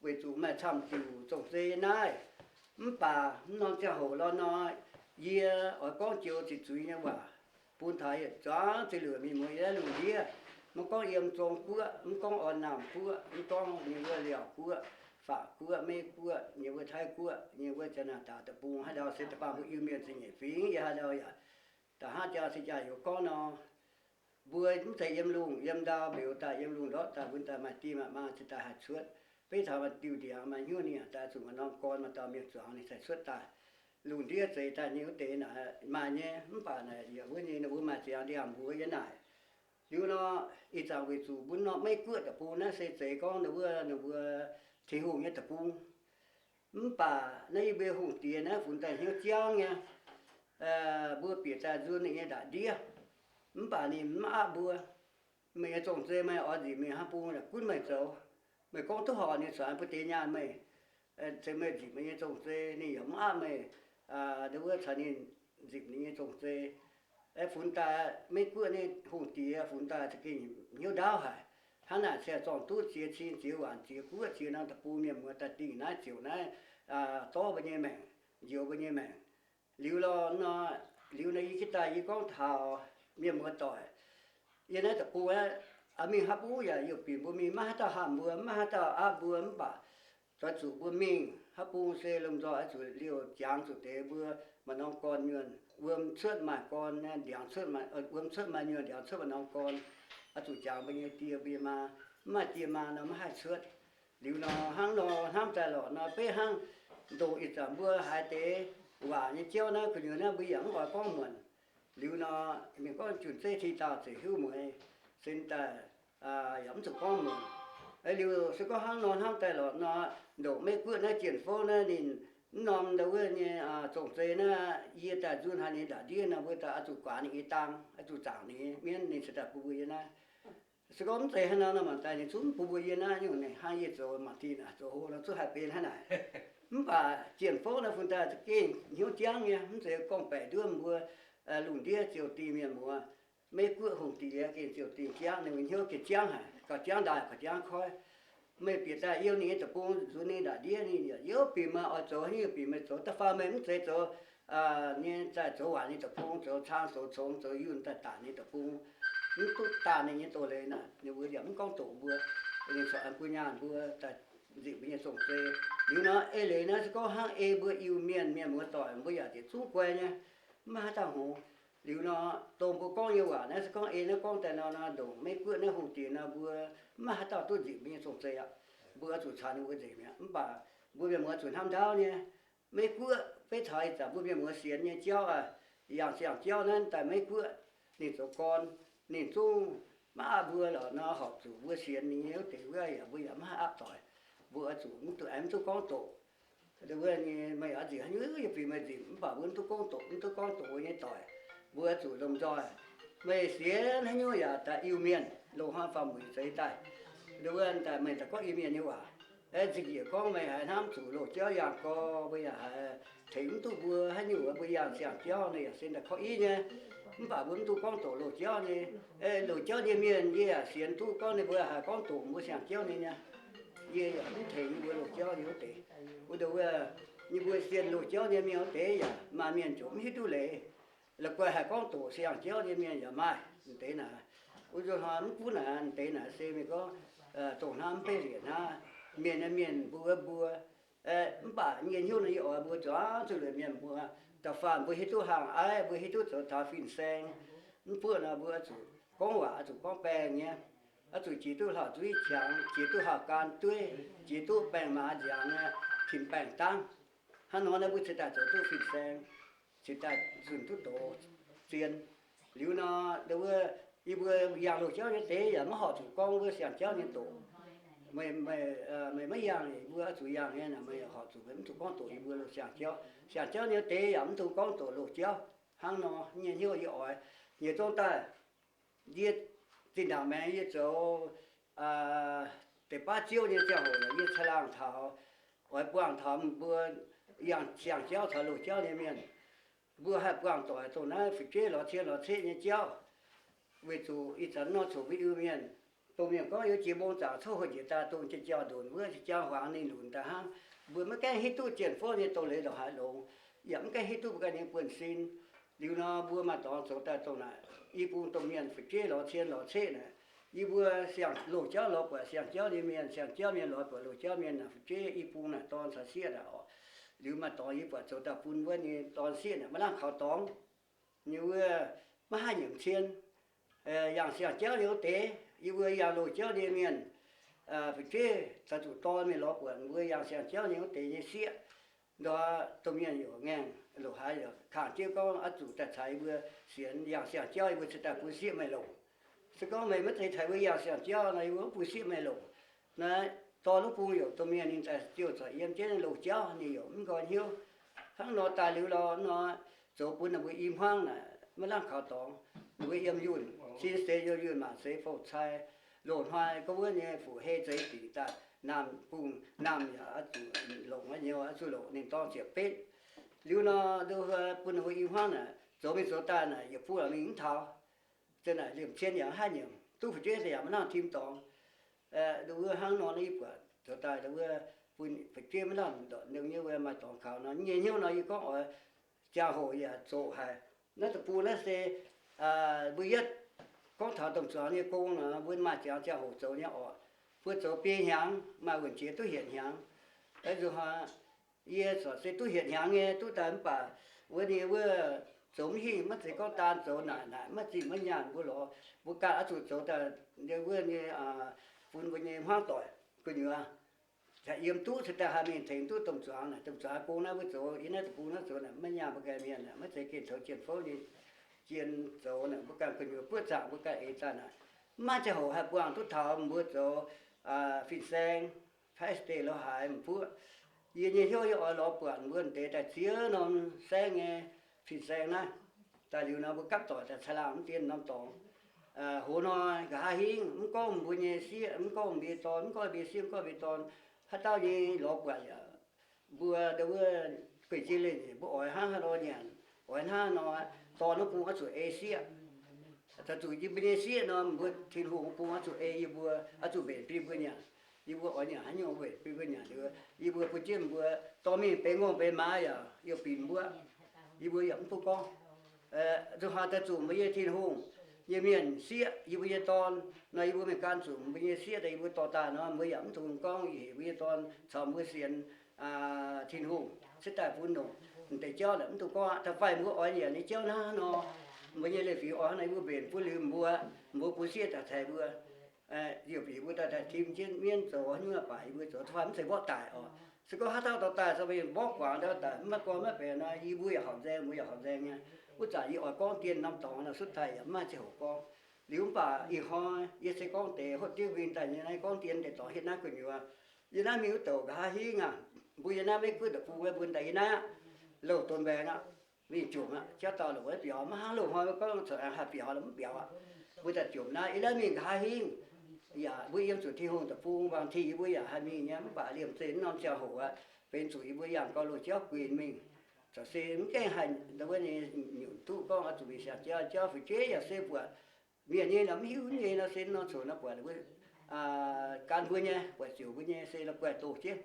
weic zuqc maaih camv diuc zong-zei yiem naaiv. Mv baac mv norm ziangh hoc lorz nor, yie oix gorngv joux ziqc zuiz nyei waac bun taux yietc zungv ziex luoqc mienh muoz yiem naaiv lungh ndiev. Mv gorngv yiem Zong Guoqv, mv gorngv orn Naamh Guoqv, mv gorngv nyei wuov Liaauc Guoqv, Faac Guoqv, Meiv Guoqv, nyei wuov Taiv Guoqv, nyei wuov Janx-Naaiv-Daax deic-bung, haaix ndau se da'faanh mbuo Iu-Mienh zingh nyeic fingx, yie haaix ndau yaac da'hnangv jaa se jaa youz gorngv nor, mbuo mv zeiz yiem lungh yiem ndau mbiuz daaih, yiem lungh ndortv daaih, mbuo daaih maaih die maaih maa ziouc daaih haih cuotv. Beiv taux maaih diuh ndiangx maaih hnyouv ninh yaac daaih zuqc maaih norm gorn maaih dauh mienh zuangx ninh cingx cuotv daaih. Lungh ndiev zeix daaih nyei wuov deix naaic maaih nyei, mv baac naaic yaac wuov nyei ninh mbuo maaih ziangx ndiangx mbuox yiem naaic. Liuz nor, ih zanc weic zuqc mbuo norm Meiv Guoqv deic-bung naaiv se zeiz gorngv ninh mbuo, ninh mbuo Tin-Hungh nyei deic-bung. Mv baac naaiv yie mbuo hungh diex naaiv funx daaih hnyouv jangv nyei, mbuo bieqc daaih nzun ninh nyei ndaangc ndiev. Mv baac ninh mv aapv mbuo. Meih nyei zong-zei meih oix nzipc mingh hnangv bung yaac gunv meih zoux. Meih gorngv duqv horpc ninh caux bun deix nyaanh meih, se meih nzipc meih nyei zong-zei ninh yaac mv aapv meih, wuov caux ninh nzipc ninh nyei zong-zei. Funx daaih Meiv Guoqv nyei hungh diex funx daaih za'gengh hnyouv ndaauv haic. Hnangv naaic se zorng-duqv ziex cing ziex waanc ziex guoqv ziex norm deic-bung mienh muoz daaih dingh naaiv ziouc naaiv dorv mbuo nyei maengc, njoux mbuo nyei maengc. Liuz lorh nor, liuz nor yie jienv daaih yie gorngv taux mienh muoz doic, yie naaiv deic-bung aeqv, mingh haaix bung yaac youh binc mbuo mingh, maiv haaix dauh hamh mbuo, maiv haaix dauh aapv mbuo, mv baac doix zuqc mbuo mingh haaix bung se lomh nzoih oix zuqc liouh jangx zuqc deix mbuo maaih norm gorn nyuonh, wuom cuotv maaih gorn, ndiangx cuotv, wuom cuotv maaih nyuonh, ndiangx cuotv maaih norm gorn, oix zuqc jangx mbuo nyei die mbuo nyei maa. Mv maaih die maa nor maiv haih cuotv. Liuz nor hnangv nor hnamv daaih lorqc nor, beiv hnangv ndoqc ih zanc mbuo haiz deix waac nyei jauv naaiv gu'nyuoz naaiv mbuo yaac mv oix gorngv muonc. Liuz nor, mienh gorngv jun zeiv ti dauh ziouc hiuv mueiz, sin daaih yaac mv zuqc gorngv muonc. Liuz se gorngv hnangv nor hnamv daaih lorqc nor, ndoqc Meiv Guoqv naaiv Jien Fouv naaiv ninh mv norm ndau wuov nyei zong-zei naaiv, yie daaih nzun haaix ninh ndaangc ndiev nor, mbuo daaih oix zuqc guaax ninh nyei dang, oix zuqc zaangc ninh nyei mienv, ninh cingx daaih bun mbuo yie naaiv. Se gorngv mv zeiz hnangv nor nor, mangc daaih ninh zungv mv bun mbuo yie naaiv nyungc, ninh hnangv yie zoux mangc dinh naaic, zoux hlo nor zungv haih benx hnangv naaic. Mv baac Jien Fouv naaiv fun daaih za'gengh hnyouv jangv nyei, mv zeiz gorngv-baeqc nduov mbuo lungh ndiev ziouc dingh mienh muoz. Meiv Guoqv hungh diex gengh ziouc dingh jangv, ninh mbuo hnyouv gengh jangv haic, gauh jangv ndaaih gauh jangv koiv. Meih bieqc daaih youh ninh nyei deic-bung nzunc ninh ndaangc ndiev, ninh yaac youh binc meih oix zoux haaix nyungc, binc meih zoux. Da'faanh meih mv zeiz zoux nyei daaih zoux waaic nyei deic-bung, zoux cang zoux congx zoux yunh daaih daanc ninh deic-bung, mv duqv daanh ninh nyei doz-leiz naaic, ninh mbuo yaac mv gorngv doqc mbuo. Ninh corc bun nyaanh mbuo daaih nzipc mbuo nyei zong-zei. Liuz nor, eix leiz naaiv se gorngv hnangv ei mbuo Iu-Mienh mienh muoz doic, mbuo yaac ziouc zungv guai nyei, mv maaih haaix dauh hngongx. Liuz nor, dongh mbuo gorngv nyei waac naaiv se gorngv ei naaiv gorngv daaih nor, nor ndongc Meiv Guoqv naaiv hungh diex nor, mbuo mv maaih haaix dauh duqv nzipc mbuo nyei zong-zei aqv. Mbuo oix zuqc caux ninh mbuo nzipc mi'aqv. Mv baac mbuo mienh muoz zuqc hnamv ndaauv nyei. Meiv Guoqv beiv taux ih zanc mbuo mienh muoz sienx nyei jauv aac, yangh siang-jauv naaiv daaih Meiv Guoqv ninh zoux gorn, ninh zungv maiv aapv mbuo lorqc nor, horpc zuqc mbuo sienx ninh nyei wuov deix wuov yaac mbuo yaac maiv haih aapv doic. Mbuo oix zuqc mv duqv, aengx mv duqv gorngv doqc. Wuov nyei meih oix nzipc haaix nyungc yie fih meih nzipc, mv baac mbuo mv duqv gorngv doqc, mv duqv gorngv doqc mbuo nyei doic. Mbuo oix zuqc lomh nzoih. Meih sienx haaix nyungc yaac daaih Iu-Mienh, loz-hnoi faam-mueic zeix daaih. Wuov daaih meih daaih gorngv Iu-Mienh nyei waac. Aeqv, zingh njiec gorngv meih haiz hnamv zuqc loz-jauv yangh gorx, mbuo yaac haiz tengx mv duqv mbuo haaix nyungc, mbuo yangh siang-jauv nor yaac se daaih korv-iv nyei. Mv baac mbuo mv duqv gorngv doqc loz-jauv nyei. Aeqv, loz-jauv nyei mienh yie yaac sienx duqv gorngv ninh mbuo haiz gorngv doqc mbuo siang-jauv nyei nyei. Yie yaac mv tengx yie mbuo loz-jauv nyei wuov deix. Wuov deix wuov, yie mbuo sienx loz-jauv nyei mienh wuov deix yaac maaih mienh ziouc mv hiuv duqv leiz. La'guaih haih gorngv doqc siang-jauv nyei mienh yaac maaih. Deix naaic, wuov nzunc hnoi mv gunv naaic, deix naaic se mienh gorngv dongh hnamv mv beiv liec hnangv. Mienh nyei mienh, mbuo wuov mbuo. Mv baac yie hnyouv nor yie oix mbuo zuangx zuqc liemh mienh mbuo, da'faanh mbuo hiuv duqv hangh aiv, mbuo hiuv duqv zoux taux fin-saeng, mv buoqv nor mbuo zuqc gorngv waac zuqc gorngv baengh nyei. oix zuqc jiex duqv hlauv-nzuiv qangx, jiex duqv hlauv-gan dueiv, jiex duqv baengc maaz nziangx, tim baengc dangv. Hnangv nor naaiv mbuo cingx daaih zoux duqv fin-saeng, cingx daaih zunh duqv doz zien. Liuz nor, wuov, yie mbuo yangh loz-jauv nyei deix yaac maiv horpc zuqc gorngv wuov siang-jauv nyei doqc. Meih, meih maiv yangh, yie mbuo oix zuqc yangh nyei, meih horpc zuqc, meih mv zuqc gorngv doqc yie mbuo loz-siang-jauv. Siang-jauv nyei deix yaac mv dungx gorngv doqc loz-jauv. Hnangv nor nyei hnyouv yie oix nyei zong daaih, yie zinh ndaangc maengx yie zoux deix baav ziouv nyei ziangh hoc, yie caangh laangh taux, oix buangh taux mbuo yangh siang-jauv caux loz-jauv nyei mienh. Mbuo haih buangh doic dongh naaiv fu'jueiv lorz cien lorz ceqv nyei jauv. Weic zuqc ih zanc nor coc mbuo Iu-Mienh, dongh mienh gorngv yiem jiex mbong zaangc coqv houh njiec daaih dongh jien jauv ndonc wuov, jien jauv huaangx ninh lunc daaih hnangv. Mbuo maiv gaengh hiuv duqv jien-fouv nyei doz-leiz ndongc haaix longx, yaac mv gaengh hiuv duqv mbuo ganh nyei buonv-sin. Liuz nor mbuo maaih dorngx zoux daaih dongh naaic, i bung domh mienh fu'jueiv lorz cien lorz ceqv naaic, yie mbuo siang loz-jauv lorz buatc siang-jauv nyei mienh, siang-jauv mienh lorz buatc loz-jauv mienh naaic, fu'jueiv i bung naaic dorn caux sieqv naaic oc. Liuz maaih dorngx yie buatc zoux daaih bun wuov nyei dorn sieqv naaic maiv lamh kaux dorngx. Ninh wuov maiv haih nyiemc cien, yangh siang-jauv nyei wuov deix, yie mbuo yangh loz-jauv nyei mienh, fu'jueiv caux zuqc dorn mingh lorz buatc mbuo yangh siang-jauv nyei wuov deix nyei sieqv. Ndortv domh mienh yaac ngaengc, loz-haaix yaac kangh jienv gorngv oix zuqc daaih caux yie mbuo sienx yangh siang-jauv, yie mbuo cingx daaih bun sieqv meih longc. Se gorngv meih maiv zeiz taux wuov yangh siang-jauv nor, yie mbuo mv bun sieqv meih longc. Naaiv dorn wuov bung yaac domh mienh ninh daaih ziouc zorc yiem jienv loz-jauv, ninh yaac mv nqoi hnyouv. Hnangv nor daaih liuz lorz nor, zoux bun ninh mbuo i hmuangv naaic maiv lamh kaux dorngx. Ninh mbuo yiem yunh, sin seix yiem yunh, mangc seix fouv-cai, loz-hnoi gorngv wuov nyei fuqv-hei zeix dingc daaih, naamh bung naamh yaac oix zuqc longc, haaix nyungc oix zuqc longc, ninh dorng ziepc betv. Liuz nor, bun ninh mbuo i hmuangv naaic zoux mingh zoux daaih naaic, yietc bung mingh mv taux. Zinh naaic liemh cien yaac mv haih nyiemc, duqv fu'jueiv daaih yaac maiv lamh tim dorngx. Wuov hnangv nor, yie buatc zoux daaih wuov, bun fu'jueiv maiv lamh ndortv nongx nyei wuov maaih dorngx kaux nor, nyei hnyouv nor yie gorngv oix ziangh hoc yaac zoqc haic. Naaiv deic-bung naaiv se mbuo yietv gorngv taux domh zuangx nyei gong nor, mbuo maaih ziangx ziangh hoc zoux nyei orqc. Mbuo zoux biei hnyangx maaih wuonh jiex duqv hietc hnyangx. Nzunc hnoi yie corc se duqv hietc hnyangx nyei duqv daaih mv baac wuov nyei wuov zoux mv hingh, maiv zeiz gorngv daan zoux naaic naaic maiv zingh maiv nyaanh mbuo lorz. Mbuo ganh oix zuqc zoux daaih wuov nyei, bun mbuo nyei hmuangv doic gu'nyuoz yiem duqv cingx daaih haih mingh tengx duqv domh zuangx naaic. Domh zuangx gong naaiv mbuo zoux, yie naaiv deic-bung naaiv zoux naaic maiv nyaanh mbuo ganh mienh, maiv zeiz gengh taux jien-fouv nyei jien zoux naaic, mbuo ganh gu'nyuoz buoqv zaangc mbuo ganh eix daaih naaic. Mv maaih ziangh hoc haih buangh duqv taux mbuo zoux fin-saeng, paaiv state lo haaix m'buoqv. Yie nyei hnyouv yie oix lorz buatc mbuo deix daaih ziex norm saengv nyei fin-saeng naaiv. Daaih liuz nor mbuo gapv doic daaih caangh laangh mv dien norm dorngx. Hoz hnoi nqa'haav hingv mv gorngv mbuo nyei sieqv, mv gorngv mbuo nyei dorn, mv gorngv mbuo nyei sieqv, mv gorngv mbuo nyei dorn, haaix dauh nyei lorz buatc yaac mbuo wuov guei jiex leiz-nyeic mbuo oix hnangv haaix nor nyanc, oix hnangv haaix nor, dorn wuov bung oix zuqc ei sieqv. Daaih zuqc yie mbuo nyei sieqv nor, mbuo Tin-Hungh wuov bung oix zuqc ei yie mbuo, oix zuqc mbenc bun mbuo nyanc. Yie mbuo oix nyanc haaix nyungc mbenc bun mbuo nyanc liuz, yie mbuo bun jienv mbuo dorh mingh benx ngongh benx maaz yaac yie binc mbuo, yie mbuo yaac mv bun gorngv. Nzunc hnoi daaih zuqc mbuo nyei Tin-Hungh nyei mienh sieqv yie mbuo nyei dorn nor, yie mbuo mingh gan zuqc mbuo nyei sieqv daaih yie mbuo dorh daaih nor, mbuo yaac mv dungx gorngv yie mbuo nyei dorn caux mbuo sienx Tin-Hungh cingx daaih bun longc deix jauv naaic, mv dungx gorngv aqv. Da'faanh mbuo oix nyanc nyei jauv hnangv haaix nor, mbuo nyei leiz-fingx oix hnangv naaic yie mbuo mbenc bun liuz mbuo, mbuo bun sieqv daaih tengx mbuo. Yie mbuo daaih tim jienv mienv zoux haaix nyungc baac yie mbuo zoux da'faanh mv zeiz mborqv daic oc. Se gorngv haaix dauh dorh daaih se mbuo mborqv guangc ndau daic, mv maaih gorn maiv benx nor, yie mbuo yaac horpc nzaeng, mbuo yaac horpc nzaeng nyei. Wuov zanc yie oix gorngv dien norm dorngx nor, cuotv daaih yaac mv maaih ziangh hoc gorngv. Liuz mv baac ih hnoi yie se gorngv deix hopv diuv mingh daaih nyei naaiv, gorngv dien deix dorngx hietv naaiv gu'nyuoz. Yie naaiv mingh wuov douc nqa'haav hingv aqv, mbuo yie naaiv Meiv Guoqv deic-bung mbuo ndaaih yie naaiv aqv, louh donx mbaengx aqv, mingh jomc aqv, jauv dauh longc maiv biaux, maiv hnangv loz-hnoi mbuo gorngv corc aengx haih biaux lorqc, mv biaux aqv. Mbuo daaih jomc naaiv, yie naaiv mingh nqa'haav hingv, yaac mbuo yiem zuqc Tin-Hungh deic-bung, bangc ti yie mbuo yaac haih mingh nyei, mv baac liemh zeih mv norm ziangh hoc aqv, benx zuqc yie mbuo yangh gauh loz-jauv guinx mingh. Corc se mv gaengh haih wuov nyei nyunc duqv gorngv oix zuqc mingh siang jauv, jauv fu'jueiv yaac se buatc mienh nyei nor mv hiuv nyei nor, se norm coc nor buatc gan mbuo nyei, buatc ziouc mbuo nyei, se nor guaih doh jienv,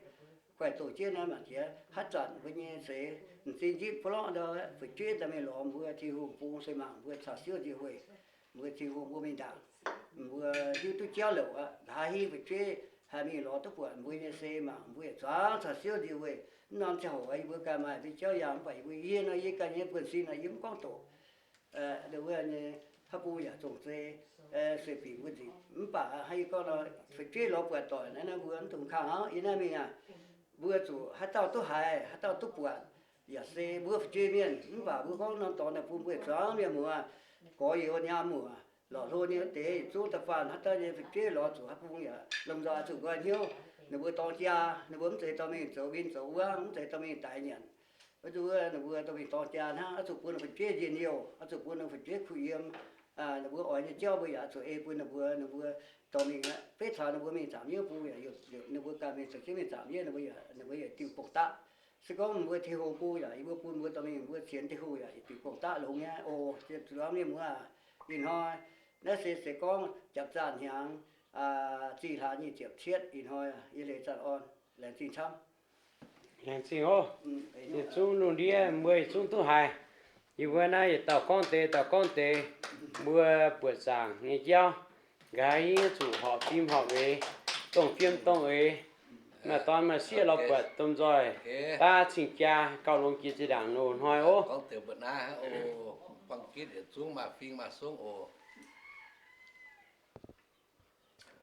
guaih doh jienv nor mangc jiex haaix zanc mbuo nyei seix m'zing njipv ba'lorqv ndau, fu'jueiv daaih mingh lorz mbuo, Tin-Hungh bung se mangc mbuo caux siouv nzie weih, mbuo Tin-Hungh mbuo mingh ndaangc, mbuo hiuv duqv jauv louc aqv. Nqa'haav hingv fu'jueiv haih mingh lorz duqv buatc mbuo nyei se mangc mbuo yietc zungv caux siouv nzie weih. Mv norm ziangh hoc yie mbuo ganh maaih mbuo jauv yangh, mv baac yie mbuo yie nor, yie ganh nyei buonv-sin nor yie mv gorngv doqc. Wuov nyei Haaix bung yaac zong zei, sueih binc mbuo nzipc. Mv baac haaix gorngv nor, fu'jueiv lorz buatc doic naaiv, naaiv mbuo mv dungx kangh aqv. Yie naaiv mingh aac, mbuo zuqc haaix dauh duqv haiz, haaix dauh duqv buatc, yaac se mbuo fu'jueiv mienh. Mv baac mbuo gorngv norm dorngx naaic bun mbuo zuangx mienh muoz, gorx-youz nyaam muoc, lorqc hlo nyei deix yietc zungv da'faanh haaix dauh nyei fu'jueiv lorz zuqc haaix bung yaac lomh nzoih oix zuqc nqoi hnyouv. Ninh mbuo dorng jaa, ninh mbuo mv zeiz dorh mingh zoux win zoux wuov, mv zeiz dorh mingh daix nyanc. Wuov nzunc wuov ninh mbuo dorh mingh dorng jaa hnangv, oix zuqc bun ninh fu'jueiv njien-youh, oix zuqc bun ninh fu'jueiv kuh yiem. Ninh mbuo oix nyei jauv mbuo yaac oix zuqc ei bun ninh mbuo. Ninh mbuo dorh mingh aqv, beiv taux ninh mbuo mingh zaamc yiev bung yaac, ninh mbuo ganh mingh zoux jienv mingh zaamc yiev, ninh mbuo yaac, ninh mbuo yaac diuh gong-daqv. Se gorngv mbuo Tin-Hungh bung yaac yie mbuo bun mbuo dorh mingh, mbuo sienx Tin-Hungh yaac yietc diuh gong-daqv longx nyei oc. Zuangx mienh muoz, ih hnoi naaiv se se gorngv japv zaah hnyangx zih hlaax nyic ziepc cietv ih hnoi, yie leiz zanc orn. Laengz zingh camv. Laengz zingh oc. Yietc zungv lungh ndiev mbuo yietc zungv duqv haiz. Yie mbuo naaiv yietc dauh gorngv deix, dauh gorngv deix. Mbuo buoqc zaangc nyei jauv, nqa'haav hingv zuqc horpc fim horpc eix, dongh fiem dongh eix. Maaih dorn maaih sieqv lorz buatc domh nzoih daav cing jaa gauh longx jiex zinh ndaangc loz-hnoi oc. Gorngv deix mbuo naaiv oc, buangh gitv yietc zungv maaih fing maaih songv oc.